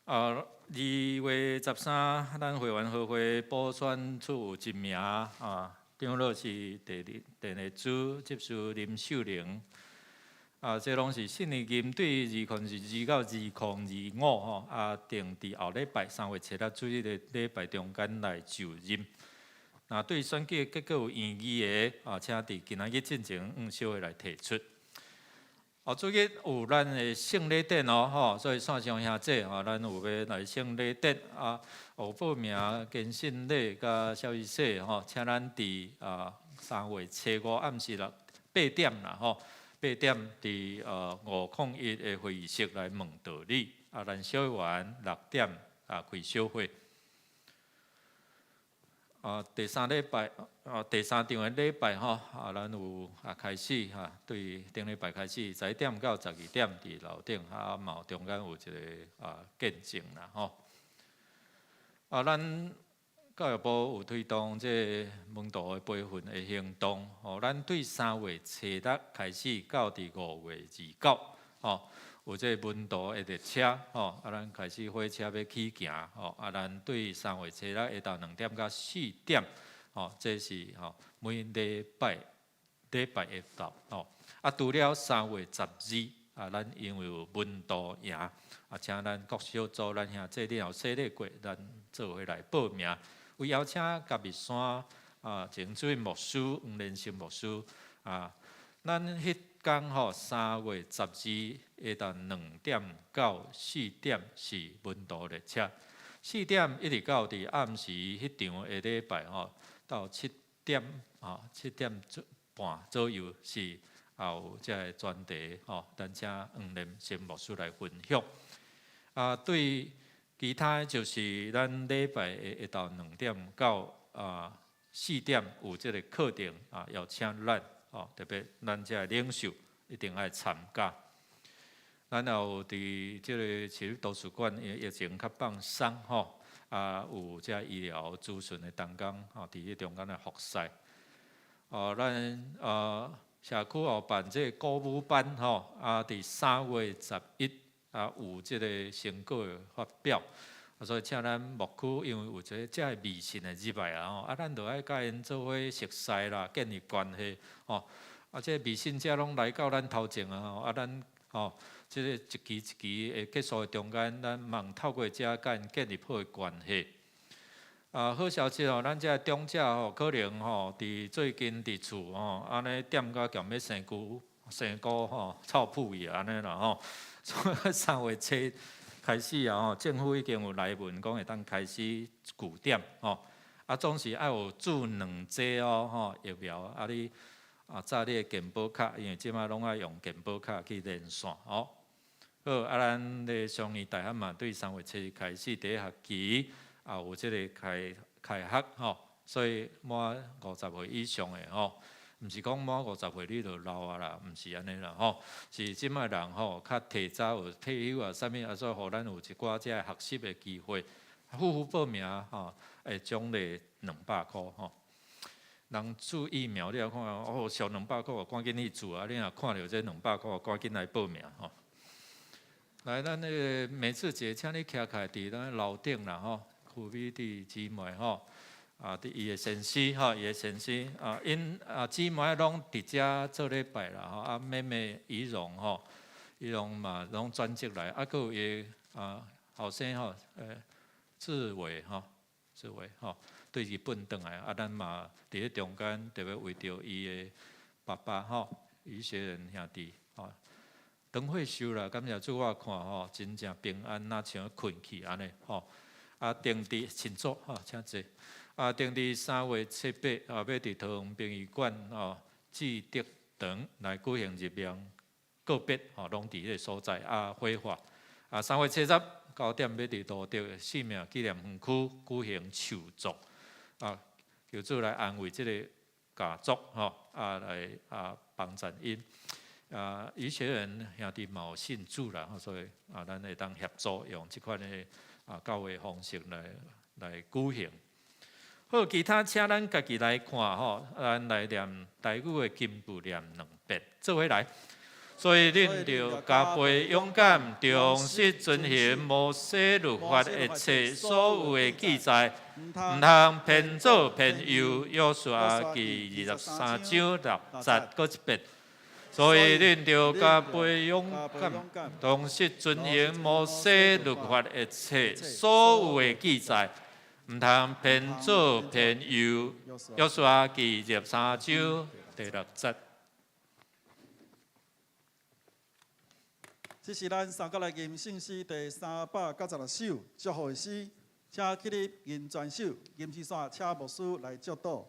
[SPEAKER 1] 啊，2月13，咱會員和會補選出有一名啊，長老是第二第主執事林秀玲。啊，這攏是四年級對2022到2025吼，啊，定佇後禮拜3月七日主日的禮拜中間來就任。那對選舉結果有異議的，啊，請佇今仔日進前小會來提出。哦，主日有咱的聖禮典哦，吼，所以線上兄弟吼，咱有欲來聖禮典啊，有報名堅信禮佮小儀式吼，請咱佇啊3月初五暗時6、8點啦吼，八點佇501的會議室來問道理，啊，咱小會員6點啊開小會。啊，第三禮拜，啊，第三場的禮拜吼，啊，咱有啊開始哈，對頂禮拜開始，11點到12點佇樓頂，啊，嘛有中間有一個啊見證啦吼。啊，咱教育部有推動這個門徒的培訓的行動，吼，咱對3月初六開始到佇5月29，吼，有這個門徒的列車，吼，啊，咱開始火車欲起行，吼，啊，咱對3月初六下晝2點到4點，吼，這是吼每禮拜禮拜下晝，吼，啊，除了3月12，啊，咱因為有門徒營，啊，請咱各小組咱兄弟你若有洗禮過，咱做伙來報名，有邀請甲密山啊，前主任牧師黃連勝牧師啊，咱彼工吼3月12下晝2點到4點是門徒列車，四點一直到佇暗時彼場的禮拜吼，到七點吼7點半左右是也有這个專題吼，咱請黃連勝牧師來分享。啊，對其他就是咱禮拜的下晝2點到4點有這个課程啊，邀請咱吼，特別咱這个領袖一定愛參加。咱也有佇這個市立圖書館，因為疫情較放鬆吼，啊有這醫療資訊的同工吼，佇彼中間來服侍。哦，咱社區有辦這個鼓舞班吼，啊，佇3月11啊有這個成果的發表，啊，所以請咱牧區因為有一個遮个微信的入來啊吼，啊，咱就愛佮𪜶做伙熟似啦，建立關係吼。啊，這個微信者攏來到咱頭前啊吼，啊，咱吼，這個一期一期的結束的中間，咱嘛透過遮佮𪜶建立好的關係。啊，好消息哦，咱這个長者吼，可能吼，佇最近佇厝吼，按呢踮甲強欲生菇生菇吼，臭噗去按呢啦吼。所以3月初開始啊吼，政府已經有來文講會當開始據點吼。啊，總是愛有注兩劑哦吼疫苗，啊你啊紮你的健保卡，因為這擺攏愛用健保卡去連線哦。好，啊，咱的雙語大學嘛，對3月初開始第一學期也有這個開開學吼，所以滿50歲以上的吼，毋是講滿50歲你就老啊啦，毋是按呢啦吼，是這擺人吼較提早有退休啊，啥物啊，所以予咱有一寡這个學習的機會，赴付報名吼，會獎勵200箍吼。人注疫苗，你若看哦，俗兩百箍，趕緊去注啊！你若看著這兩百箍，趕緊來報名吼。來，咱那個美智姐，請你徛起來佇咱樓頂啦吼，苦美弟姊妹吼，啊，佇伊的先生吼，伊的先生啊，𪜶啊姊妹攏佇遮做禮拜啦吼，啊妹妹怡蓉吼，怡蓉嘛攏專職來，啊，閣有伊啊後生吼，志偉吼，志偉吼，對日本轉來，啊，咱嘛佇咧中間特別為著伊的爸爸吼，余學仁兄弟吼。長歲壽啦，感謝主，我看吼，真正平安，若像睏去按呢吼。啊，定佇請坐吼，請坐。啊，定佇3月七八啊，欲佇桃園殯儀館吼，志德堂來舉行入殯告別吼，攏佇彼个所在啊，火化。啊，3月7日9點欲佇路德生命紀念園區舉行壽葬。啊，求主來安慰這個家族吼，啊來啊幫贊𪜶。啊，余學仁兄弟嘛有信主啦，所以啊，咱會當協助用這款的啊教會方式來舉行。好，其他請咱家己來看吼，咱來念台語的金句念兩遍，做伙來。所以恁著加倍勇敢，忠實遵行摩西律法一切所有的記載，毋通偏左偏右。約書亞記23章6節，閣一遍。所以恁著加倍勇敢，忠實遵行摩西律法一切所有的記載，毋通偏左偏右。約書亞記23章第6節。
[SPEAKER 5] 這是咱三角來吟聖詩第396首祝福的詩，請起立吟全首，吟詩煞請牧師來祝禱。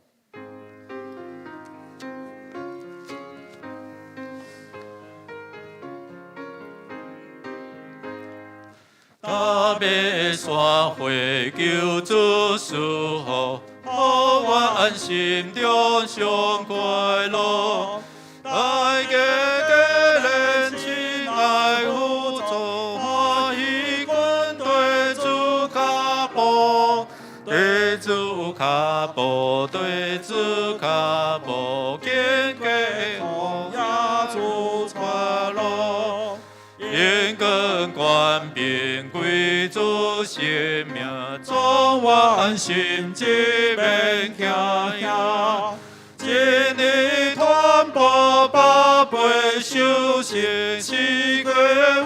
[SPEAKER 1] 達伯山會求主賜福，予阮心中上快樂。大家皆連親愛互助，歡喜跟對主跤步，對主跤步，對主跤步，堅決奉耶穌帶路，勇敢官兵歸主聖名，壮阮心志勉強行。真理傳播百倍修行，時過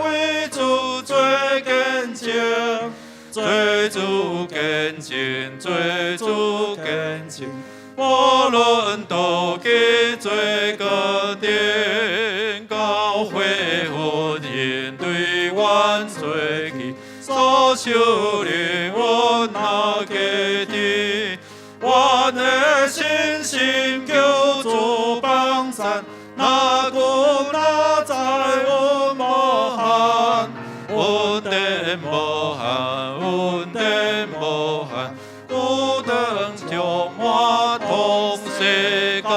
[SPEAKER 1] 為主做見證，做主見證，做主見證。無論倒去做高頂，教會婚姻對阮做起，所受靈恩若家己。阮的信心求主幫贊，若久若在阮無憾，恩典無限，恩典無限，孤單充滿同世間。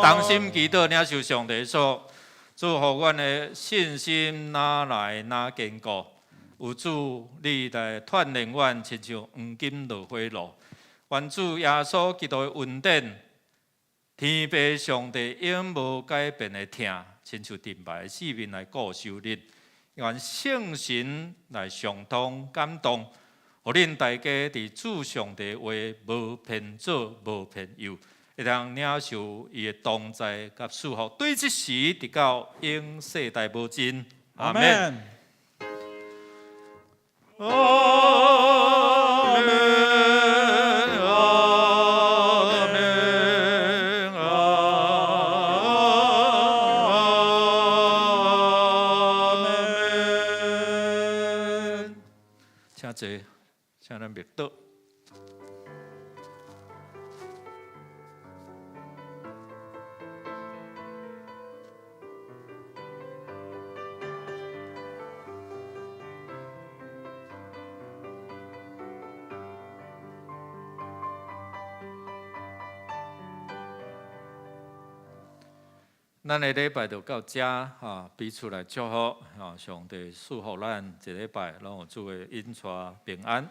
[SPEAKER 1] 同心祈禱，領受上帝所祝福阮的信心，哪來哪堅固？有主你來鍛鍊阮，親像黃金落火爐。願主耶穌基督的恩典，天父上帝永無改變的疼，親像盾牌四面來顧守恁。願聖神來相通感動，予恁大家佇主上帝話無偏左無偏右，會當領受伊的同在佮祝福，對這時直到永世代無盡。阿們。阿們，阿們，阿們。請坐，請咱默禱。咱的禮拜就到這哈，彼此來祝福，哈，上帝賜福咱一禮拜攏有主的引帶平安。